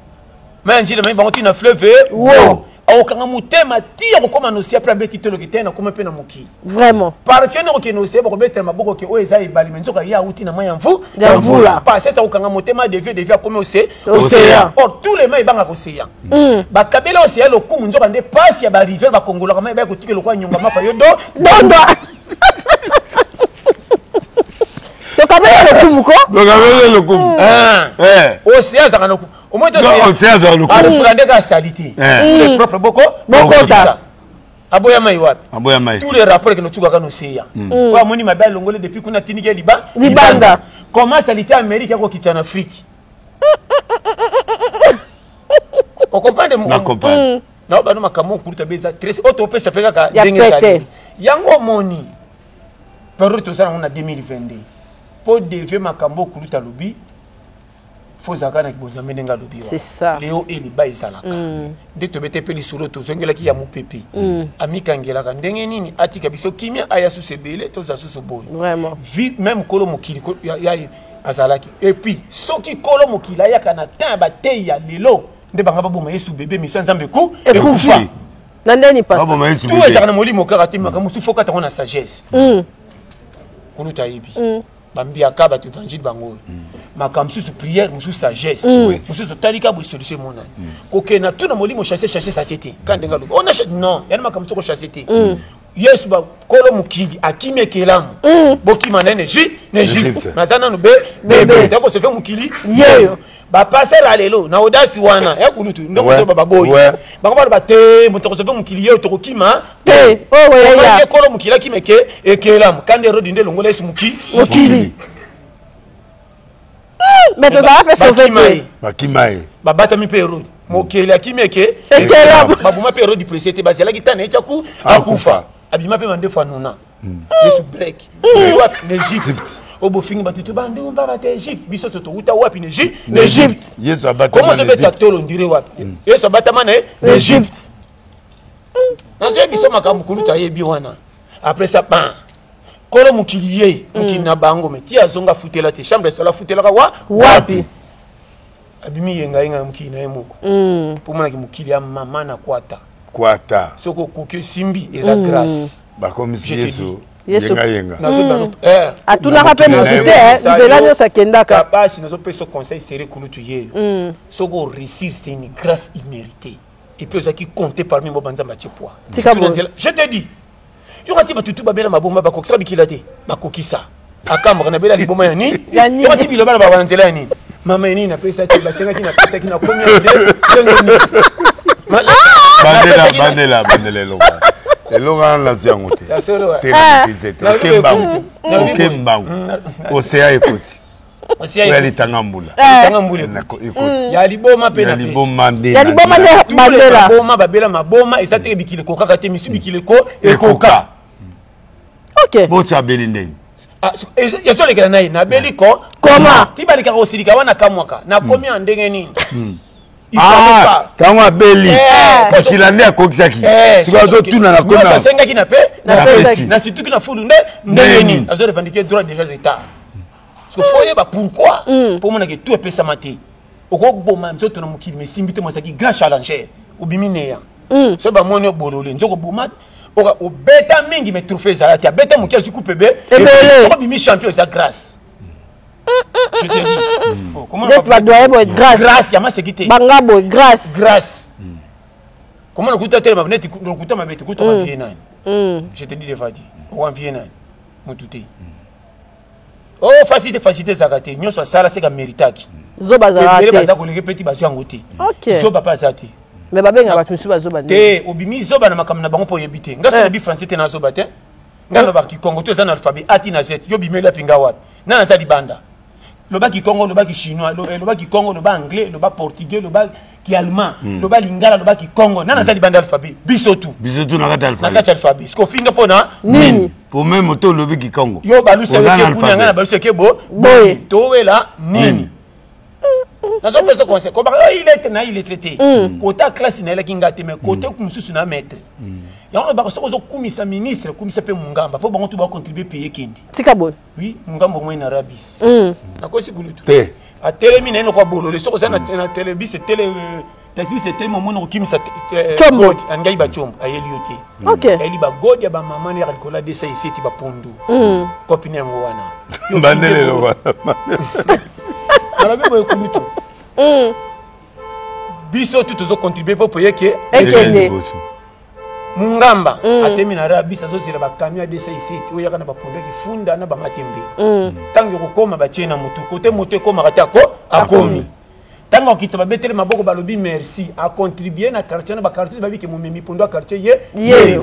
mai ya njili mai bango ti na fleuve wo akokanga motema ti akokóma na osia mpe abeti toloki te nakóma mpe na mokili. Vraiment. Partie nde okende osia, bakobetela maboko ke oyo eza ebali, me nzoka ye awuti na mai ya mvu Ya mvula. Pasese akokanga motema, devie devie akomi ose Océan. Or tous les mai ebangaka océan. Bakabela océan lokumu, nzoka nde pasi ya barivière bakongolaka mai baya kotika lokola nyonga mapa yo do dondwa. Tokabela lokumu ko. Tokabela lokumu. Océan azalaka na omoi to océan azalaka lokumu. Alefula nde kaka sali te, le propre boko bokota. Aboya mai wapi? Aboya mai. Tous les rapports ekende otukaka na océan. Oyo amoni mabe alongoli depuis kuna atindiki ye liba libanda. Comment salite Amérique akokitisa na Afrique? Ocomprendre? Na comprendre. Na bano makambo okuruta be eza tres oyo topesa mpe kaka Ya ndenge pete. ezaleli yango. Omoni periode toza nango na 2022 mpo devie makambo okuluta alobi fo ozalaka na bonzambe ndenge alobi. C'est ça. Leo eliba ezalaka nde tobete mpe lisolo tozongelaki ya mopepe amikangelaka ndenge nini atika biso kimia aya susu ebele tozala susu boye. Vraiment. Vi même kolo mokili azalaki et puis soki kolo mokili ayaka na temps ya bateyi ya lelo nde banga baboma Yesu bebe miso ya Nzambe eku ekufa na ndeni pastor. Baboma Yesu Tu bebe. ezalaka na molimo kaka te, makambo mosusu fo kata yango na sagesse. Kulutu ayebi bambiaka bato évangile bango oyo makambo mosusu prière, mosusu sagesse, mosusu otali kaka boye solution emonani. Kokende na tuna molimo chasse chasse chasse te ka ndenge alobi ona non yana makambo mosusu kochasse te. Yesu bakolo mokili akimi ekelamu bokima na ye na Egypte. Egypte. Naza nanu be Bebe. bebe kosefe mokili Yeyo. Bapaster ya lelo na odasi wana ya kulutu ndenge ozoba baboyi bango baloba te moto akosefe mokili yeyo tokokima te. Oh, ouais, ya. Ye kolo mokili akima eke ekelamu kandi Herode nde elongola Yesu moki mokili. Mais tozala mpe sauve bakima te. ye. Bakima ye. Babatami mpe Herode mokeli akimi eke ekelamu. Baboma mpe Herode presse te, bazelaki tana ye tiaku akufa. Akufa abima mpe mandefu anuna Yesu break wapi na Egypte oyo bofingi bato to bandumba bata Egypte, biso so towuta wapi na Egypte? Na Egypte. Yesu abatama komo na ozobeta Egypte. tolo ndire wapi Yesu abatama na ye na Egypte. Nazoyebi biso makambo kulutu ayebi wana. Après ça ban kolo mokili ye mokili na bango me ti azonga afutela te chambre esala afutelaka wa wapi? Abimi yenga yenga na mokili na ye moko mpo monaki mokili ya mama na kwata. Kwata. Soki okoki esimbi eza grâce. Bakomisi Je te Yesu Yesu. yenga yenga. Atunaka mpe Na motu mokili te na ye eh, nzela nyonso akendaka. Basi nazopesa conseil sere kulutu yeyo, soki oréussir c'est une grâce imméritée et puis ozalaki compté parmi bo banzambe atie poids. Tika Surtout na boye. nzela je te dis yoka ti bato tu babela mabomba bakokisa bikila te bakokisa akambaka nabela liboma ya nini? Ya nini? Yoka ti biloba na baba na nzela ya nini mama ya nini napesa te basengaki napesaki nakomi ya nde ndenge nini Bandela napesaki bandela bandela eloko wana. Eloko wana nazwi yango te. Ya solo, wa. Te na maîtrise te. Nalobi Oke mbangu. Nalobi oke boye. mbangu osea ekoti Osia oyo ekoti. alitanga mbula. Tanga mbula ekoti. Ekoti. Ya liboma mpe ya napesi. liboma nde Ya na liboma nzela. nde Tous les bandela. maboma babela maboma eza teke bikili ekokaka te misu bikili eko ekoka. Ekoka. Ok. Boti abeli ndenge Ah, ezolekela na ye nabeli ko Koma. ti balekaka kosilika wana kamwaka nakomi ya ndenge nini? Il fallait Ah, pas. ntango abeli Eh, bikila nde akokisaki Eh, sikoyo azotuna na nyonso kona asengaki na pe Napesi. na situki na fulu nde ndenge Ndenge nini nini? azo revendiquer droit déjà retard parce que faut oyeba pourquoi mpo omonake tout epesama te okoboma nzoto na mokili ma esimbi te mo azalaki grand challenger obimi neya so bamoni obolole nzoko oboma obeta mingi mais trophée ezala te abeta moki azwi coupe ebe Ebele. obimi champion eza grâce, je te dis. Oh, comment nde badoye boye grâce. Grâce ya maseki te. Banga boye grâce. Grâce comment lokuta telema neti lokuta mabe te kuta oenvie nani? Je te dis devant Dieu, oenvie nani? Motu te. Oh, facilité facilité ezalaka te, nyonso asala seka méritaki. Zoba azalaka ebele te. baza koleka peti bazwi yango te. Ok. Zoba mpe aza te. Mais babenga bato mosusu bazoba nde. Te obimi zoba na makambo na bango mpo oyebi te nga so Eh. nayebi français te nazoba te nga nalobaka kikongo to eza na alphabet a ti na z yo bimeli api nga wapi nga naza libanda loba kikongo loba kichinois loba kikongo loba anglais loba portugais loba kiallemand loba lingala loba kikongo nga naza libanda alphabet biso tu biso tu na kati ya na kati alphabet ya alphabet siko ofinga mpona nini? Po même moto olobi kikongo. Yo balusi eke kuna nga na balusi eke bo boye towela nini? Nazopesa conseil kobaka yo illettre na illettre te. Kota classe nayelaki nga te mais kote mosusu na maître. Yango lobaka soki ozokumisa ministre kumisa mpe mungamba mpo bango tu bacontribue paye kende. Tika boye. Oui, mungamba omoi na rabis. Nakosi kulutu. Te. Atelemi na ye lokola bolole soki oza na telebis tele taxi bus etelemi omoni okokimisa Tshombo. God alingi ayiba tshombo ayeli yo te. Ayeli bagod ya bamama na yaka likolo ya desa eseti bapondu. Kopi na yango wana. Yo Bandele okimi eloko. Nalobi boye kulutu. Biso tu tozocontribue mpo poye ke Ekende. Mungamba atemi na rabis azozela bakamion ya desa eseti oyo yaka na bapondu ya kifunda na bamatembe. Ntango ekokoma batie na motu kote moto ekomaka te ako akomi. Ntango akitisa babetele maboko balobi merci acontribue na quartier na baquartier babike momemi pondo ya quartier ye Ye.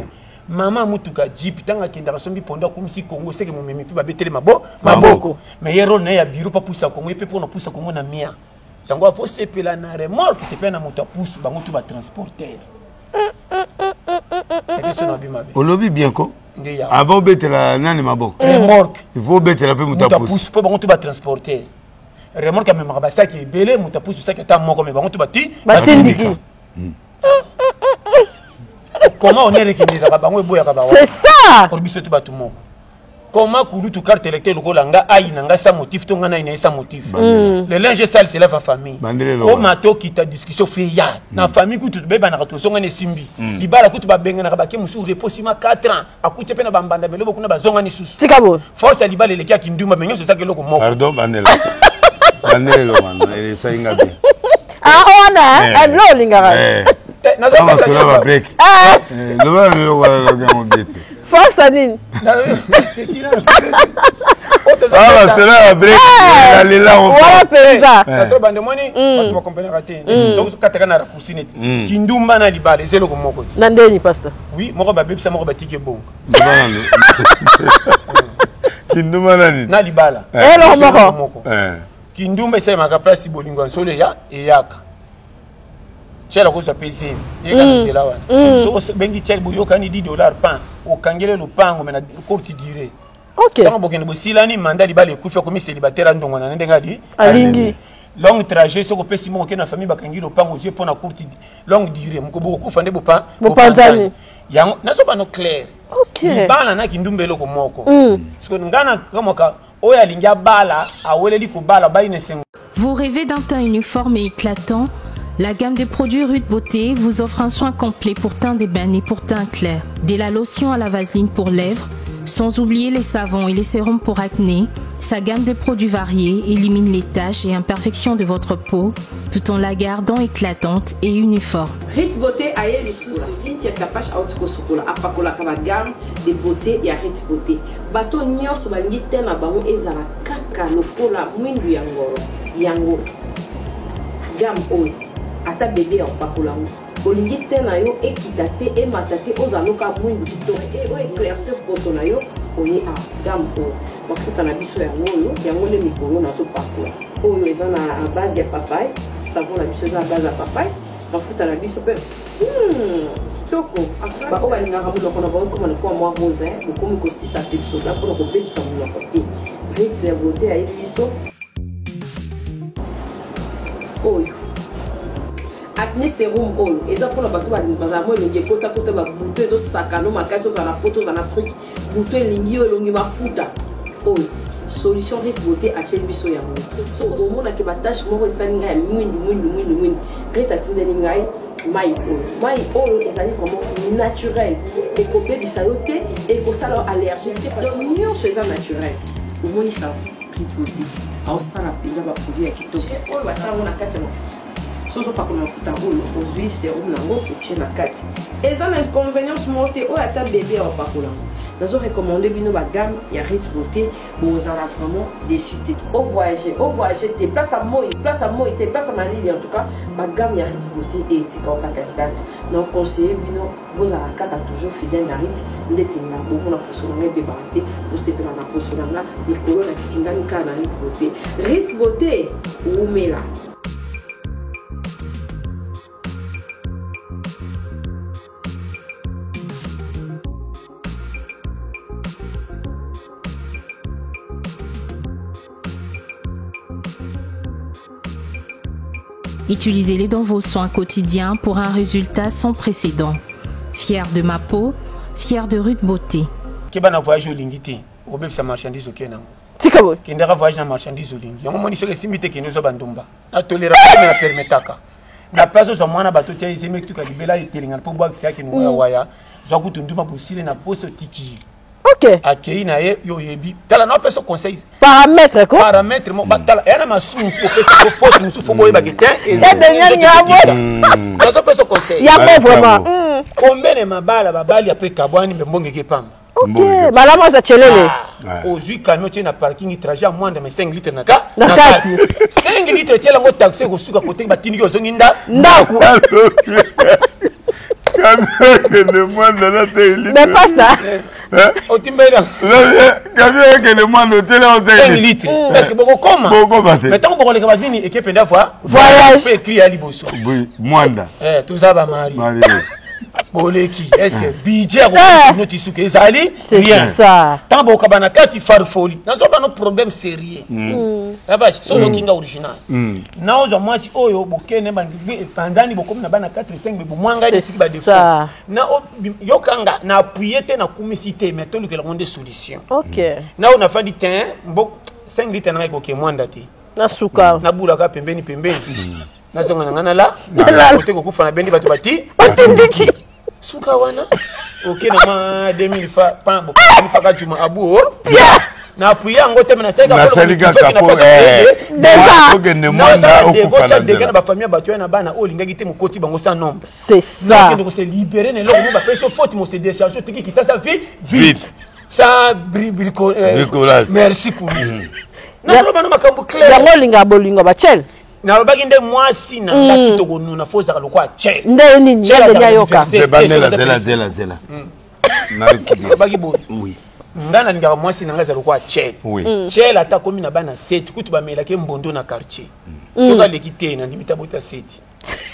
Mama mutuka jeep ntango akendaka asombi pondo akomisi Congo seke momemi mpe babetele maboko. Mais ye rôle na ye ya bureau pa pusa Congo ye mpe mpona pusa Congo na mia. Yango apo sepela na remorque sepela na moto apusu bango tu ba transporteur. Ete sono abima be. Olobi bien ko? Nde ya. Avant obetela nani maboko? Remorque. Il faut obetela mpe moto Moto apusu. apusu mpo bango tu ba transporteur. Remorque amemaka basaki ebele moto apusu saki ata moko me bango tu bati Batindiki. Comment on est rekendaka bango eboyaka ba C'est ça. Pour biso tu bato moko. Comment kulutu carte électeur lokola nga ayi na nga sans motif to nga na ina sans motif. Le linge sale c'est la famille. Bandele lokola. Comment to kita discussion fait ya na famille kutu beba na to songa ne simbi. Libala kutu ba benga na ba ke musu repos sima 4 ans akuti pe na bambanda melobo kuna bazonga ni susu. Tika boye. Force ya libala eleki ya kindumba mais nyonso ezaki eloko moko. Pardon bandela. Bandele eloko wana esali nga bien. Ah wana Eh. eh bilo olingaka. Eh. Eh, nazo Kama pesa sola nyonso. ba break. Ah Eh, loba na eloko wana eloki yango bien te. force nini? C'est qui là? Oh, tozo Ah, pesa. sola ba break. Nalela yango. Wana mpenza. Nazo bande moni bato bakomprenaka te. Donc kataka na raccourci neti. Kindumba na libala eza eloko moko te. Na ndeni pasteur. Oui, moko babebisa moko batiki ebonga. Loba nanu. Kindumba nani? Na libala. Eh. Eloko Eza eloko moko. moko. Eh. Kindumba esalemaka place bolingo ya nsolo eya eyaka. Tiela kozwa pe zemi. Yeka na nzela wana. So obengi tiel boyokani 10 dollars pan okangele lopango mais na courte durée. OK. Ntango bokende bosilani mandat libala ekufi akomi célibataire andongo na ndenge ali Alingi. Longue trajet soki opesi moko oke na famille bakangi lopango ozwi mpo na courte longue durée moko bokokufa nde bopa Bopanzani. Yango nazobano clair. OK. Libala na kindumba eloko moko. Parce que nga na kamoka oyo alingi abala aweleli kobala bali na esengo. Vous rêvez d'un teint uniforme et éclatant? La gamme des produits Ruth Beauté vous offre un soin complet pour teint d'ébène et pour teint clair. Dès la lotion à la vaseline pour lèvres, sans oublier les savons et les sérums pour acné, sa gamme de produits variés élimine les taches et imperfections de votre peau, tout en la gardant éclatante et uniforme. Ritz Beauté aye lisusu Cynthia Kapash auti kosukola apakolaka ba gamme de beauté ya Ritz Beauté. Bato nyonso balingi te na bango ezala kaka lokola mwindu ya ngolo. Yango gamme oyo ata bebe ya kopakola yango olingi te na yo ekita te emata te ozala loka mwindu kitoko e oyo éclaircir poso na yo oye a gamme oyo mafuta na biso yango oyo yango nde mikolo nazopakola oyo eza na base ya papaye savon na biso eza na base ya papaye mafuta na biso mpe kitoko. Baoyo balingaka monoko na bango ekoma lokola mwa rose, hein, bokomi kosisa te biso mpona kobebisa monoko te. Ritz ya Beauté ayebi biso oyo acné sérum oyo eza mpona bato bazala mwa elongi ekotakota babuto ezosakano makasi ozala na poto ozala na Afrique buto elingi yo elongi mafuta oyo solution Rit Beauté atieli biso yango. So omonaki batache moko esali ngai ya mwindu mwindu mwindu mwindu, Rit atindeli ngai mai oyo. Mai oyo ezali vraiment naturel, ekobebisa yo te, ekosala yo allergie te, donc nyonso eza naturel. Omoni savon Rit Beauté aosala mpenza baproduit ya kitoko oyo basala yango na kati ya mafuta. So ozopakola mafuta oyo ozwi sérum nango otie na kati, eza na inconvénience moko te. Oyo ata bebe ya opakola yango, nazo recommande bino bagamme ya Rit Beauté, bozala vraiment déçu te. Ovoyage ovoyage te, place ya moi, place ya moi te, place ya malili, en tout cas bagamme ya Rit Beauté etika kaka date. Na conseille bino bozala kaka toujours fidèle na Rit ndeti nga bomona poso na nga ebebaka te, bosepela na poso na nga likolo na tingami kaka na Rit Beauté. Rit Beauté umela. Utilisez-les dans vos soins quotidiens pour un résultat sans précédent. Fier de ma peau, fier de Ruth Beauté. Keba na voyage olingi te, obebisa marchandise oke nango. Tika boye. Kendaka voyage na marchandise olingi. Yango moni soki esimbi te kende ozwa bandumba. Na tolera te na permetaka. Na place ozwa mwana bato tia ezemi tuka libela etelengana mpo bwakisa yake nongo ya waya. Zwa kutu ndumba bosile na poso tiki. Ok. Akei na ye yo oyebi. Tala na opesa conseil. Paramètre ko. Paramètre mo tala ya na masumu mosusu opesa ko faute mosusu fo boyeba ke te. Eza Nyabo. Nazo pesa conseil. Yango vraiment. Combien de mabala babali après kabwani mbe mbonge ke pamba. Ok, malamu aza chelele. Ozwi camion tie na parking trajet ya mwanda mais 5 litres na ka na kati. 5 litres tiela ngo taxi ekosuka kote batindiki ozongi nda ndako. Camion ekende mwanda na 5 litres. Mais pasta. Otimbeli. Camion ekende mwanda otela 5 litres. Parce que bokokoma. Bokokoma te. Mais tango bokoleka ba nini ekepe nda voie. Voyage. Pe écrit ya liboso. Oui, mwanda. Eh, toza ba mari. Mari. Boleki, est-ce que budget ya kokota noti suka ezali rien. Tango bokaba na kati farfoli. Nazo ba no problème sérieux. Ava so yokinga original. Na ozwa mwasi oyo bokene ba panzani bokomi na bana 4 5 mais bomwanga ni siki ba défaut. Na yokanga na appuyer te na kumisi te mais tolukela ngo nde solution. OK. Na ona fandi tin mbo 5 litres na ekoke mwanda te. Na suka. Na bulaka pembeni pembeni. Nazonga na ngana la kote kokufa na bendi bato bati batindiki suka wana oke na mwa 2000 fa pan bokani paka juma abu o na appuyer yango te mais nasali kaka po okende mwanda okufa na nzela na bafamille bato ya na bana oyo olingaki te mokoti bango sans nombre c'est ça okende kose libérer na eloko mo bapesi yo faute mo se décharge otiki kisasa vide vide sans bricolage merci kulu nazoloba na makambo clair yango olingaka bolingo bachele nalobaki nde mwasi na nga kitoko nuna fo ozalaka lokola chel nde nini nde ayoka bandela zela zela zela nalobaki boye nga nalingaka mwasi na nga eza lokola chel chel ata akomi na bana seti kutu bamelaki mbondo na quartier soki aleki te nandimi ta bota seti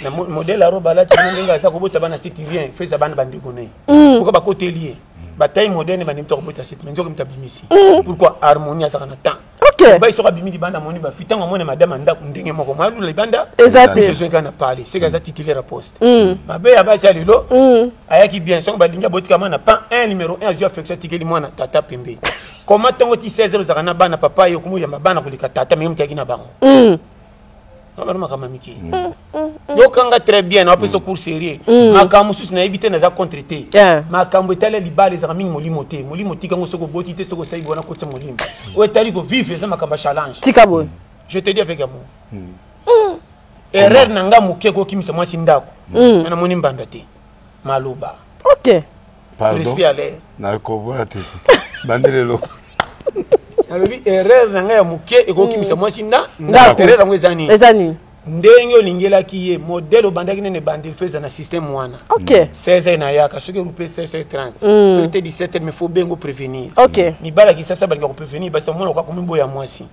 na modèle ya robe alati ndenge aza kobota bana seti rien fo eza bana bandeko na ye pourquoi bakoteli ye bataille moderne bandimi ta kobota seti mais nzoka mita abimisi pourquoi harmonie azalaka na temps Ok. Ba soka bimi libanda moni ba fitango moni madame ndako ndenge moko malula libanda. Eza te. Biso kana parler, c'est gaza titulaire à poste. Mabe ya basi lelo. Ayaki bien songo balinga botika mana pan 1 numéro 1 azwi affection tikeli mwana tata pembe. Comment tongo ti 16 heures ozaka na bana papa yo komo yamba bana koleka tata mais mutaki na bango. Bana makambo mike. Yokanga très bien na pesa cours sérieux. Makambo mosusu nayebi te naza contre te. Makambo etali libala ezaka mingi molimo te. Molimo tika ngo soko boti te soko osali bona kotisa molimo. Oyo etali ko vivre eza makambo ya challenge. Tika boye. Je te dis avec amour. Erreur na nga moke kokimisa mwasi ndako. Mais namoni mbanda te. Maloba. Ok. Pardon. Respect à l'air. Nakobola te. Bandele eloko. Nalobi erreur na ngai ya moke ekokimisa mwasi ndako. Erreur yango eza nini? Eza nini? Ndenge olingelaki ye modèle obandaki nene ebandeli fo eza na système wana. Ok. 16h nayaka soki erupe 16h30 soki te 17h mais faut bengo prévenir. Ok. Mibali ya kisasa balingaka koprévenir basi amona okoka komiboya mwasi.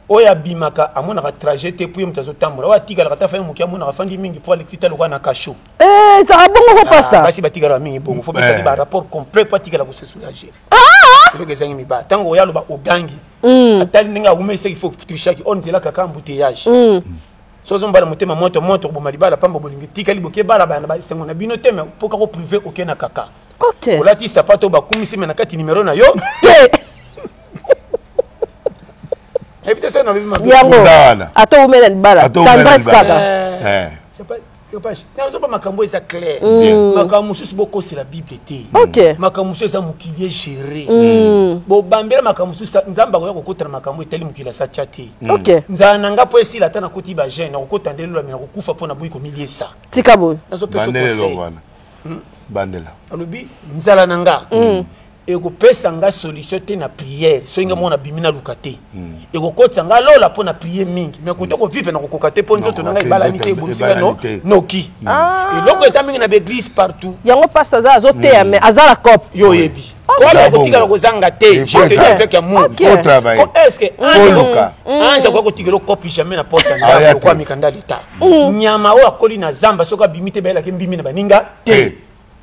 Oyo abimaka amonaka trajet te po ye moto azotambola. Oyo atikalaka ata fai moke amonaka afandi mingi po alekisi ta lokola na kasho. Eh, ezalaka bongo ko pasta. Basi batikalaka mingi bongo fo pesaki ba rapport complet po atikala kose soulager. Eloko ezangi mibali ntango oya aloba ogangi atali ndenge awumelisaki fo trichaki oyo nzela kaka embouteillage so ozombala motema moto moto koboma libala pamba bolingi tikali boke bala bana basengo na bino te mais mpo kaka privé oke na kaka Ok. olati sapato bakumisi me na kati nimero na yo Te. Nayebi te soki nalobi mabe. Yango. Wana. Ata umela libala. Ata umela Tendresse libala. kaka. Eh. Nazoba makambo eza clair. Makambo mosusu bokosela bible te. Ok. Makambo mosusu eza mokili egere. Bobambela makambo mosusu nzambe akoya kokota na makambo etali mokili asatya te. Ok. Nzala na nga mpo esila ata nakoti bagene nakokota nde lolami nakokufa mpo naboyi komiliesa. Tika boye. Nazopesa Bandela eloko conseil. wana. Bandela. Alobi nzala na nga ekopesa nga solution te na prière soki nga mona bimi naluka te ekokotisa nga lola mpo na prier mingi mais kote kovivre na kokoka te mpo nzoto na nga ebalani te ebongisi nga no noki eloko eza mingi na baeglise partout Yango pasta aza azoteya mais aza la cop. yo oyebi kola kotikala kozanga te je te dis avec amour Ok. Faut travailler. Ko- est-ce que Faut luka. ange akoki kotikela kopi jamais na porte ya Ah, ndako ya lokola te. mikanda ya leta nyama oyo akoli na zamba soki abimi te bayelaki mbimi na baninga te Te.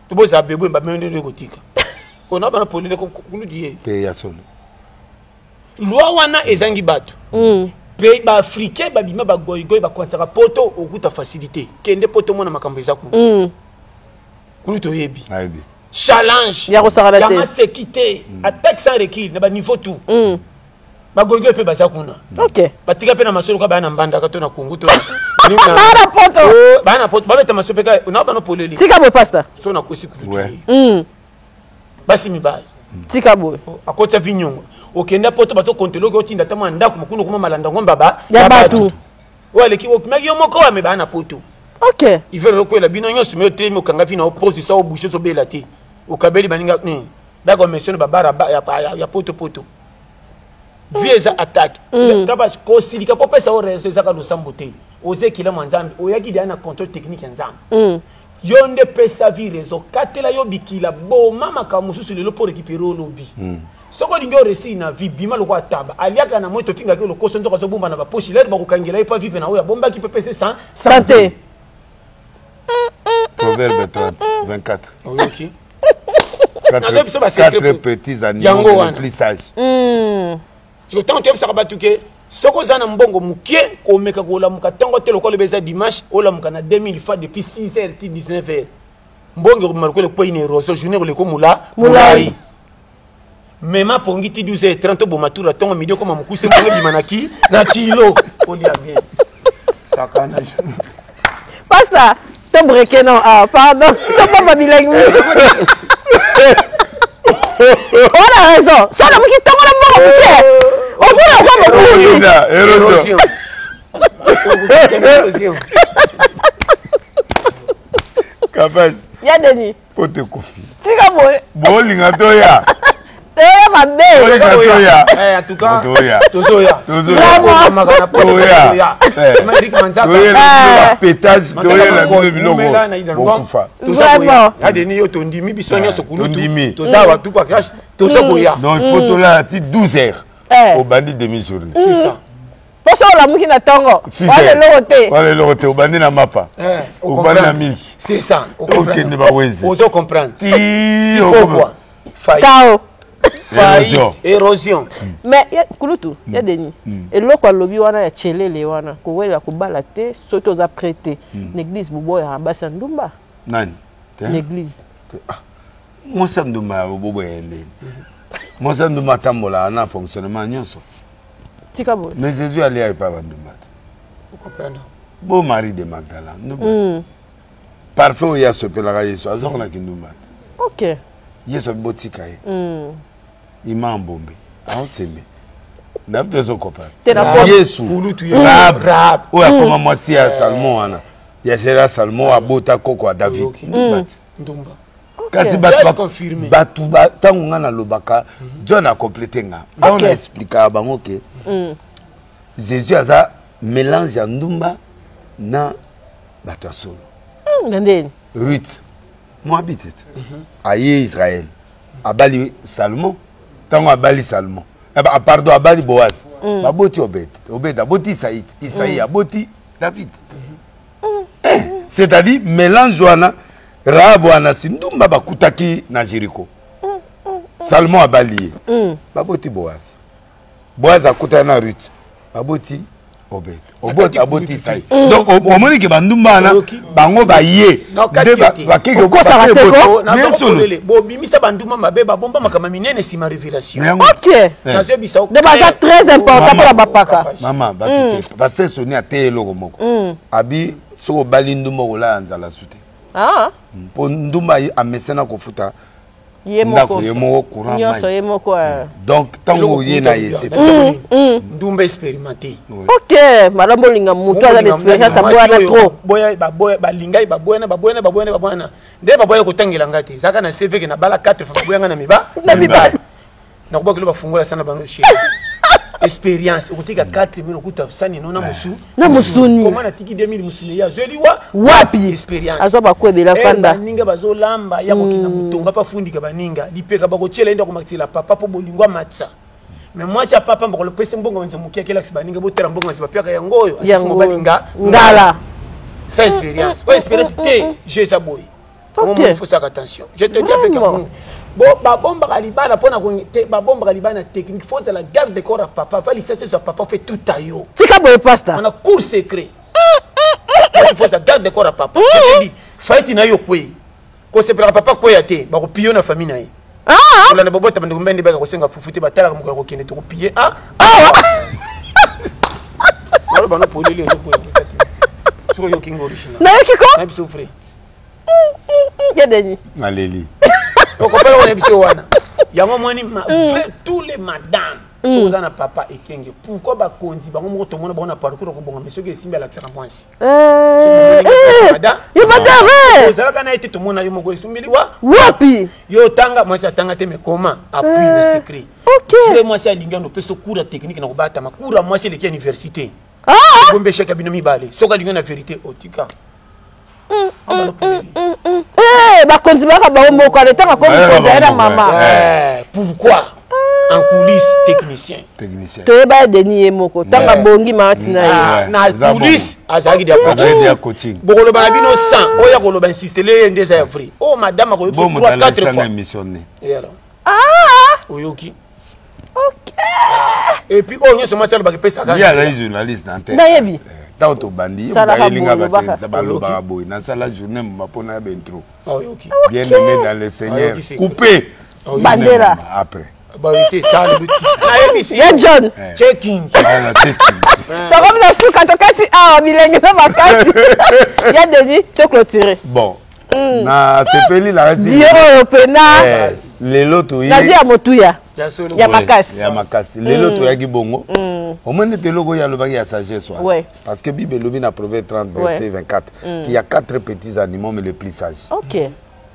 tobozala bebwe bamendele kotika ona bana polele kuludi ye Te ya solo. loi wana ezangi bato. Pe ba africain babima ba goigoi bakonisaka poto okuta facilité kende poto omona makambo eza kuna mm. kuna toyebi challenge ya kosakana te ya maseki te mm. attaque sans recul na ba niveau tout mm. bagoigoi mpe baza kuna okay. batika mpe na masolo ka baya na mbandaka to na kongo to baya na poto oh, baya na poto babeta masolo mpe ka na bano poleli tika boye pasta so nakosi kutu mm. basi mibali tika boye oh, akotisa vinyongo okenda poto bazokontele oki otinda ata mwa ndako mokuna okoma malanda ngomba ba ya bato oyo aleki okimaki yo moko ame baa na poto ok hiver ozokwela bino nyonso me otelemi okanga vi na opose sa obouge ozobela te okabeli baninga nini bakomesione babara ya poto poto vie eza attaque mm. kaba kosilika mpo opesa yo raison ezaka losambo te oza ekila mwa nzambe oyaki deya na contrôle technique ya nzambe mm. Yo nde pesa vie raison, katela yo bikila, boma makambo mosusu lelo mpo récupérer olobi. Mm. Soki olingi o réussir na vie, bima lokola taba. Aliaka na moi tofingaki yo lokoso nzoka azobomba na bapoche, lere bakokangela ye mpo avive na oyo abombaki mpe pese sans santé. Proverbe 30, 24. Oyoki? Quatre petits animaux les plus sages. Mm. Siko ntango toyebisaka bato ke soki oza na mbongo moke komeka kolamuka ntongo te lokola eza dimanche olamuka na 2000 fois depuis 6 heures ti 19 heures mbongo ekobima lokola ekwei na erosion journée ekoleka mula molai mema pongi ti 12 heures 30 oboma tour ya ntongo midi okoma mokuse mbongo ebima na ki na kilo olia bien sakana pasta to breke non ah pardon tobomba bilengi ona raison so olamuki ntongo na mbongo moke omona okwa mobusi érosion kabasi ya deni po te kofi tika boye bolinga toya toya mabe bolinga toya eh, en tout cas toya tozoya tozoya toya pétage toyela bino biloko bokufa vraiment ya deni yo tondimi biso nyonso kulutu Tondimi. toza awa tupa crash toza koya donc il faut tolala ti 12 heures Eh. obandi demi journée c'est ça mposo olamuki na ntongo wana eloko te wana eloko te obandi na mapa Eh, obandi na miliki c'est ça okende baweze ozo comprendre ti pourquoi faillite kao faillite érosion mais ya, kulutu ya deni eloko alobi wana ya chelele wana kowelela kobala te soki oza prêt te na église boboyaka basi ya ndumba nani Te? na église Ah, mwasi ya ndumba ya boboya ye ndeni mwasi ya ndumba atambolaka na fonctionnement nyonso tika boye mais jésus alia epai bandumba te comprendre bo marie de magdala ndumba te parfait oyo asopelaka yesu azwaka kindumba te ok yesu abi botika ye ima mbombe aoseme nayebi te ezokopana Te na po- yesu Kulutu ye. Rahab, Rahab. oyo akoma mwasi ya salmon wana ya gérard salmon abota koko ya david Oyoki. ndumba te ndumba kasi John confirmé. bato ntango nga nalobaka john acomplete nga ntango na explikaka bango ke jésus aza mélange ya ndumba na bato ya solo na ndeni ruth moabite te aye israel abali salomon ntango abali salomon eh, pardon abali boaz baboti obed obed aboti isaï isaï aboti david Eh, c'est-à-dire mélange wana rahab wana si ndumba bakutaki na jéricho salomon abali ye baboti boaz boaz akutani na ruth baboti obed obot aboti isai donc omoni ke bandumba wana Oyoki. bango baye Na kati nde yo te. bakeke Okosaka te ko? bien solo bobimisa bandumba mabe babomba makambo minene nsima révélation Mais yango- ok Eh. nazoyebisa yo nde baza très important mpona bapaka mama bato te pasteur soni ateye eloko moko abi soki obali ndumba okolala nzala su te Ah, mpo ndumba amesana kofuta ye ndako moko ye moko courant nyonso mai ye moko eh. donc ntango oye na ye c'est fini. ndumba expérimenté ok malamu olinga moto aza na expérience aboyana trop balingai baboyana baboyana baboyana baboyana nde baboya kotangela nga te ezalaka na cv ke nabala 4 fois baboyanga na miba na mibali nakobwakelo bafungola sana bano chez expérience okotika 4000 okuta sani no na mosu Na mosuni. koma natiki 2000 mosuni ye azweli wa Wapi? expérience Aza bakwebela Eh, fanda. baninga bazolamba ya kokenda motonga mpe afundika baninga lipeka bakotiela ye nde akomatela papa mpo bolingo amatisa mais mwasi ya papa bakolopesa mbongo banza moke akelakisa baninga botala mbongo banza bapiaka yango oyo asisi Yango mobali nga ngala sans expérience oyo expérience te je eza boye Ok. il faut faire attention je te dis avec Vraiment. amour Bo babombaka libala mpona te, babombaka libala na technique. Faut ozala garde corps ya papa, va lisasi ezwa papa, fait tout a yo. Tika boye pasta. Wana cour secret. Faut ozala garde corps ya papa. Je te dis, faiti na yo kwei. Kosepelaka papa kweya te, bakopiyo na famille na ye. Ah! Kolanda bobota bandeko mbende baka kosenga fufu te, batalaka mokolo ya kokende tokopie. Ah! Naloba no polele ozokoya te. Soki oyoki ngo original. Nayoki ko? Na biso vrai. Ya Denis. Naleli. Okopala wana biso wana. Yango mwani ma vrai tous les madame. Soki oza na papa ekenge. Pourquoi bakonzi bango moko tomona bango na parcours kobonga mais soki esimbi alakisaka mwasi. Yo madame. Ozalaka na ye te tomona yo moko esumbeli wa. Wapi? Yo otanga mwasi atanga te mais comment? Appui na secret. OK. Vrai mwasi alingi ano pesa cours ya technique na kobatama. Cours ya mwasi eleki ya université. Ah! Bombe échec ya bino mibale. Soki alingi na vérité otika. Bakonzi bayaka bango moko ale ntango akomi mokonzi aye na mama. Pourquoi en coulisse technicien? Technicien. Toyeba ye Denis ye moko ntango abongi mama tina ye. Na coulisse azalaki dia coaching. Bokoloba na bino 100 oyo akoloba insistele ye nde eza ya vrai. Oh madame akoyebi 3 4 fois. Émission ne. Et alors? Ah! Oyoki. Ok. Et puis oyo nyonso mwasi alobaka epesaka. Ye azali journaliste na antenne. Nayebi. Ntango tobandi ye moto ayelinga balobaka boye nasala journée moma mpona ya baintro. Oyoki. Bien aimé dans le Seigneur. Coupé. Bandera. Après. Nayebisi ya John. Checking. Voilà, checking. Tokomi na suka tokati awa bilenge na makasi. Ya Denis, to clôturer. Bon. Na sepeli la Dio oyo pena. Lelo toye. Nazwi ya motuya. Ya makasi. Ya makasi. Lelo toyaki bongo. Omoni nete eloko oyo alobaki ya sagesse wana. Parce que Bible elobi na Proverbe 30 verset 24 qu'il y a 4 petits animaux mais le plus sage. OK.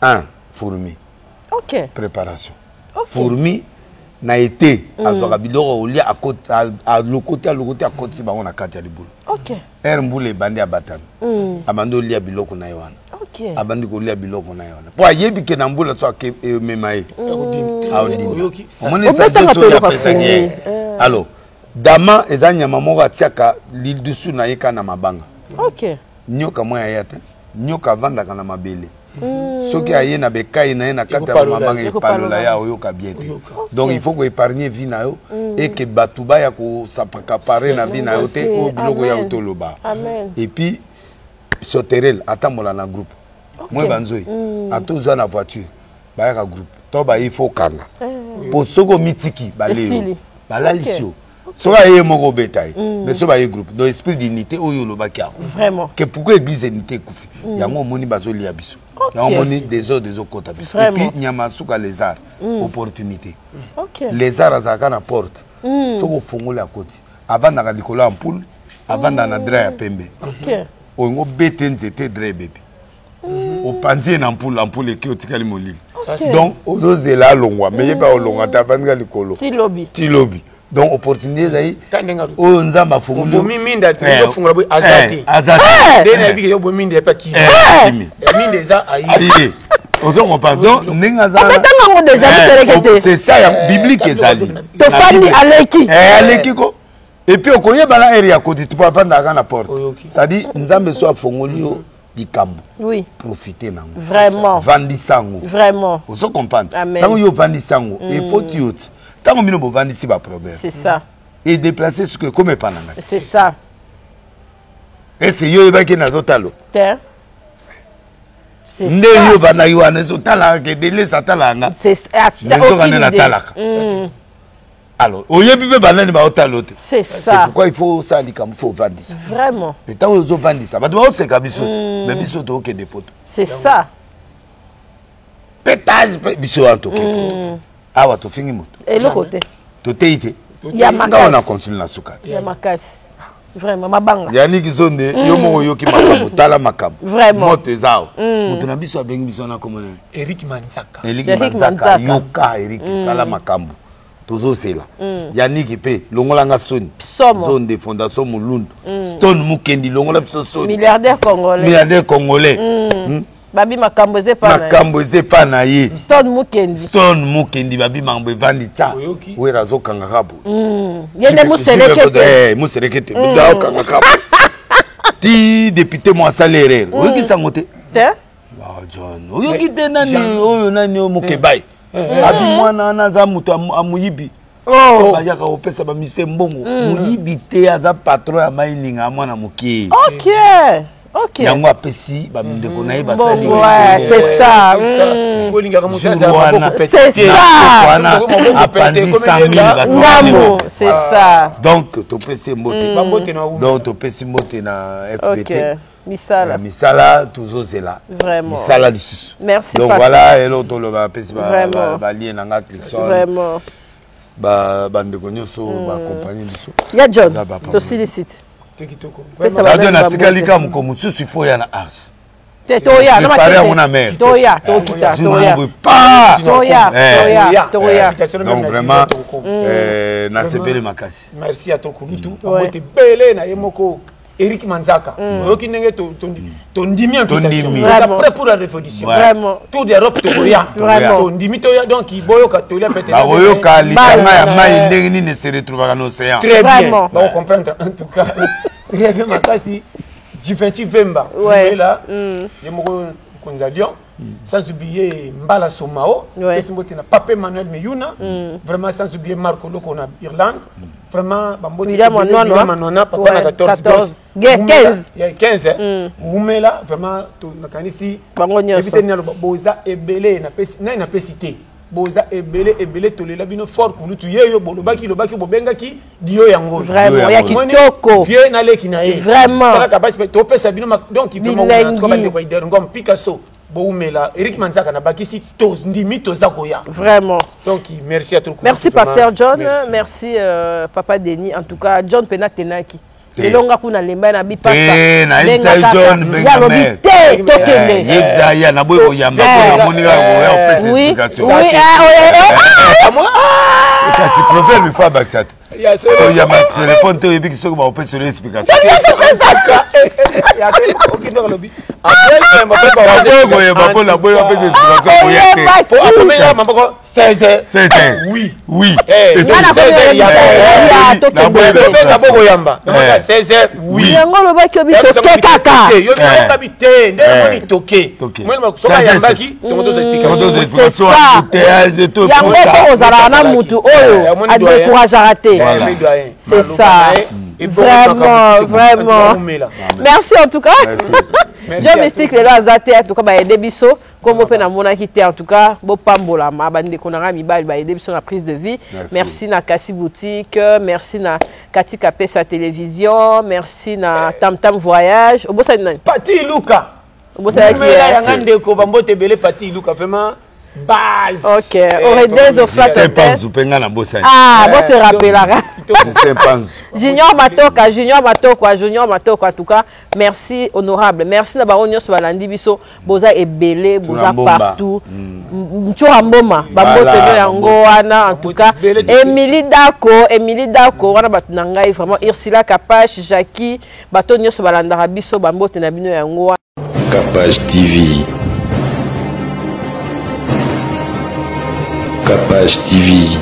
1 fourmi. OK. Préparation. Fourmi na été azwaka biloko olia alokoti alokoti akotisi bango na kati ya libulu. OK. Heure mbula ebandi abatami. Abandi olia biloko na ye wana. Abandi kolia biloko na ye wana. Po ayebi ke na mbula so emema ye. Aodinda. Omoni sagesse oyo apesaki ye. Alors, dama eza nyama moko atiaka lidusu na ye kaka na mabanga. OK. Nyoka mwa ya te. Nyoka avandaka na mabele. Soki aye na bekai na ye na kati ya mabanga epalola ya oyoka bien te. Donc il faut ko épargner vie na yo et que bato baya kosapaka pare na vie na yo te oyo biloko ya otoloba. Et puis sauterelle atambola na groupe. Moi banzoi atozwa na voiture bayaka groupe to baye il faut kanga. Po soko mitiki baleo balalisi yo. Soki aye moko obeta ye mais soki baye groupe donc esprit d'unité oyo olobaki yango. Vraiment. Que pourquoi église unité ekufi yango omoni bazolia biso. Yango omoni désordre ezokota biso. Et puis nyama suka lézard opportunité. Lézard azalaka na porte. Soki ofongoli akoti avandaka likolo ya ampoule avandaka na drap ya pembe. Olingo obete nzete drap ebebi. Opanzi ye na ampoule ampoule eke otikali molili. Donc ozozela alongwa mais ye mpe aolongwa te avandika likolo. Ti lobi. Ti lobi. Donc opportunité ezali oyo nzambe afungoli. Obomi minda te ofungola boye aza te. Aza te. Nde nayebi ke yo bomi minda epa kimi. Minda eza aye. Ozo comprendre. Donc ndenge aza. Obetanga yango déjà biseleke te. C'est ça ya biblique ezali. Tofandi aleki. Aleki ko. Et puis okoyeba na area koti tu peux avandaka na porte. C'est-à-dire nzambe so afongoli yo likambo. Oui. Profiter nango. Vraiment. Vandisa yango. Vraiment. Ozo comprendre. Amen. Tango yo vandisa yango, il faut tu oti. Tango bino bovandisi ba problème. C'est ça. Et déplacer ce que comme epa na ngai. C'est ça. Et c'est yo oyebaki nazotalo. Te. Nde yo vandaki wana ezotalaka ke delesa atalaka nga. C'est ça. Nzoka nde natalaka. Alors, oyebi mpe banani baotalo te. C'est ça. C'est pourquoi il faut osala likambo, faut ovandisa. Vraiment. Et ntango ozovandisa bato baoseka biso te mais biso tookende poto. C'est ça. Pétage mpe biso wana tokende poto. Awa tofingi moto. Eloko te. Toteyi te. Ya Nga wana makasi. continue na suka te. Ya makasi. Vraiment mabanga. Yannick Zonde, yo moko oyoki makambo, tala makambo. Vraiment. Moto eza awa. Moto na biso abengi biso na komona. Eric Manzaka. Eric Eric Manzaka, Manzaka. yoka Eric, sala makambo. Tozosela. Yannick pe longola nga soni. Somo. Zone de fondation Mulundu. Stone Mukendi longola biso soni. Milliardaire congolais. Milliardaire congolais. Babi makambo eza epa na ye. Makambo eza epa na ye. Stone Mukendi. Stone Mukendi babi makambo evandi tsa. Oyoki. Wera azokangaka boye. Ye nde museleke te. Museleke te. Azokangaka boye. Ti député mo asali erreur. Oyoki sango te. Te. Ah, John. Oyoki te nani oyo nani oyo Mukebayi. Abi mwana wana aza moto amoyibi. Oh. Bayaka kopesa bamise mbongo. Moyibi te, aza patron ya mining, mwana moke. Ok. Yango apesi bandeko na ye basali. Bongo, ouais, c'est ça. Olingaka moto Jour azala wana. maboko pete C'est te. ça. Wana apandi 100 000 bato. Ngambo, c'est ça. Donc topesi mbote. Bambote na wumela. Donc topesi mbote na FBT. Ok. Misala. Ya misala tozozela. Vraiment. Misala lisusu. Merci, Donc papa. voilà, eloko toloba, apesi Vraiment. balie na nga Clickson, Vraiment. bandeko nyonso baaccompagne biso. Ya John, Eza bapapa. tosilisi te. Te kitoko. Pesa Radio banani natikali bambote. ka moko mosusu ifo ya na arche. Te toya, na Préparé yango matete. na mer. Toya, tokita, Jour toya. moko boye, pa! Toya, Eh. toya, toya. Donc vraiment, nasepeli makasi. Merci à ton kulutu. Bambote ebele na ye moko Eric Manzaka. Oyoki ndenge tondimi invitation. Tondimi. Toza Vraiment. prêt pour la révolution. Ouais. Vraiment. Tour d'Europe tokoya. Vraiment. Tondimi toya, donc boyoka tolia peut-être. Bakoyoka litanga ya Bala. mai ndenge nini se retrouvaka na océan. Très bien. Vraiment. Ba comprendre en tout cas. Très bien makasi. Jivenchi Vemba. Ouais. Là, ye moko konza Lyon. Sans oublier Mbala Somao, Ouais. mbote na Pape Emmanuel Meyuna, vraiment sans oublier Marco Loko na Irlande, vraiment bambote William ebele, Onana. William Onana, papa Ouais, na 14 14. gosses. 15. Ya 15, eh. Umela vraiment to nakanisi Bango nyonso. Yebi te nini aloba, boza ebele napesi nani napesi te, boza ebele ebele, tolela bino fort. Kulutu yeyo bolobaki lobaki bobengaki dio yango. Vraiment, ya Omoni, kitoko. vieux naleki na ye. Vraiment. Talaka basi topesa bino donc vraiment Bilengi. en tout cas, bandeko ya Ider Ngom Picasso, boumela Eric Manzaka na bakisi tondimi toza koya. Vraiment. Donc merci à tout le monde. Merci Vraiment, Pasteur John, merci. merci, papa Denis. En tout cas, John Pena Tenaki. Te. Lelo nga kuna lemba na bipasa. Te, nayebisa ye John, benga alobi mère. te tokende. Yebisa ye naboyi koyamba mpo namoni kaka koya kopesa Oui, explication. oui, ah, ouais, ah, Kasi proverbe ifo abakisa te. Ya, so- Koyamba telefone te, oyebiki soki bakopesa yo explication. Ya, okende alobi. Après, après, Naboyi koyamba mpo naboyi bapesa explication, koya te. oyeba Po après, ya maboko 16 heures. 16 heures. Oui. Oui. Eh, Et Nga na c'est- 16 heures, ya- Ya, Eh, tokende. naboyi Tobenga explication. bokoyamba. Donc, Eh. 16 heures, oui. Yango olobaki yo biso te kaka. Yo yokabi te nde Eh. namoni toke. Toke. Moi, soki ayambaki tongo toza Quand explication. on explication, C'est ça. embouteillage et tout, Yango tout ça. mpo ozalaka na mutu oyo Eh, omoni doyen. adécourageaka te. Voilà. C'est ça. Vraiment, vraiment. Merci en tout cas. Merci. John Mystique lelo aza te, en tout cas bayede biso kombo mpe namonaki te. En tout cas bopambolama bandeko na ngai mibali bayede biso na prise de vie. Merci. Merci na Kasi Boutique, merci na Katika Pesa Télévision, merci na Tam Tam Voyage. Obosani nani? Pati Luka. Obosanaki Umela yanga ndeko, bambote ebele Pati Luka vraiment base. Ok, Eh, Oredezo vraiment, Flat Justin Hotel. Panzu mpe nga nabosani. Ah, bo se rappelaka. Justin Panzu. Junior Matoka, Junior Matoko, Junior Matoko, en tout cas, merci honorable. Merci na bango nyonso balandi biso, boza ebele, boza Mbomba. partout. Ntsura Mboma, bambote Voilà, no yango bambote. wana, en tout cas. Ebele topesi. Emily Dako, Emily Dako, wana bato na ngai vraiment Ursula Kapash, Jackie, bato nyonso balandaka biso, bambote na bino yango wana. Capage TV. Capage TV.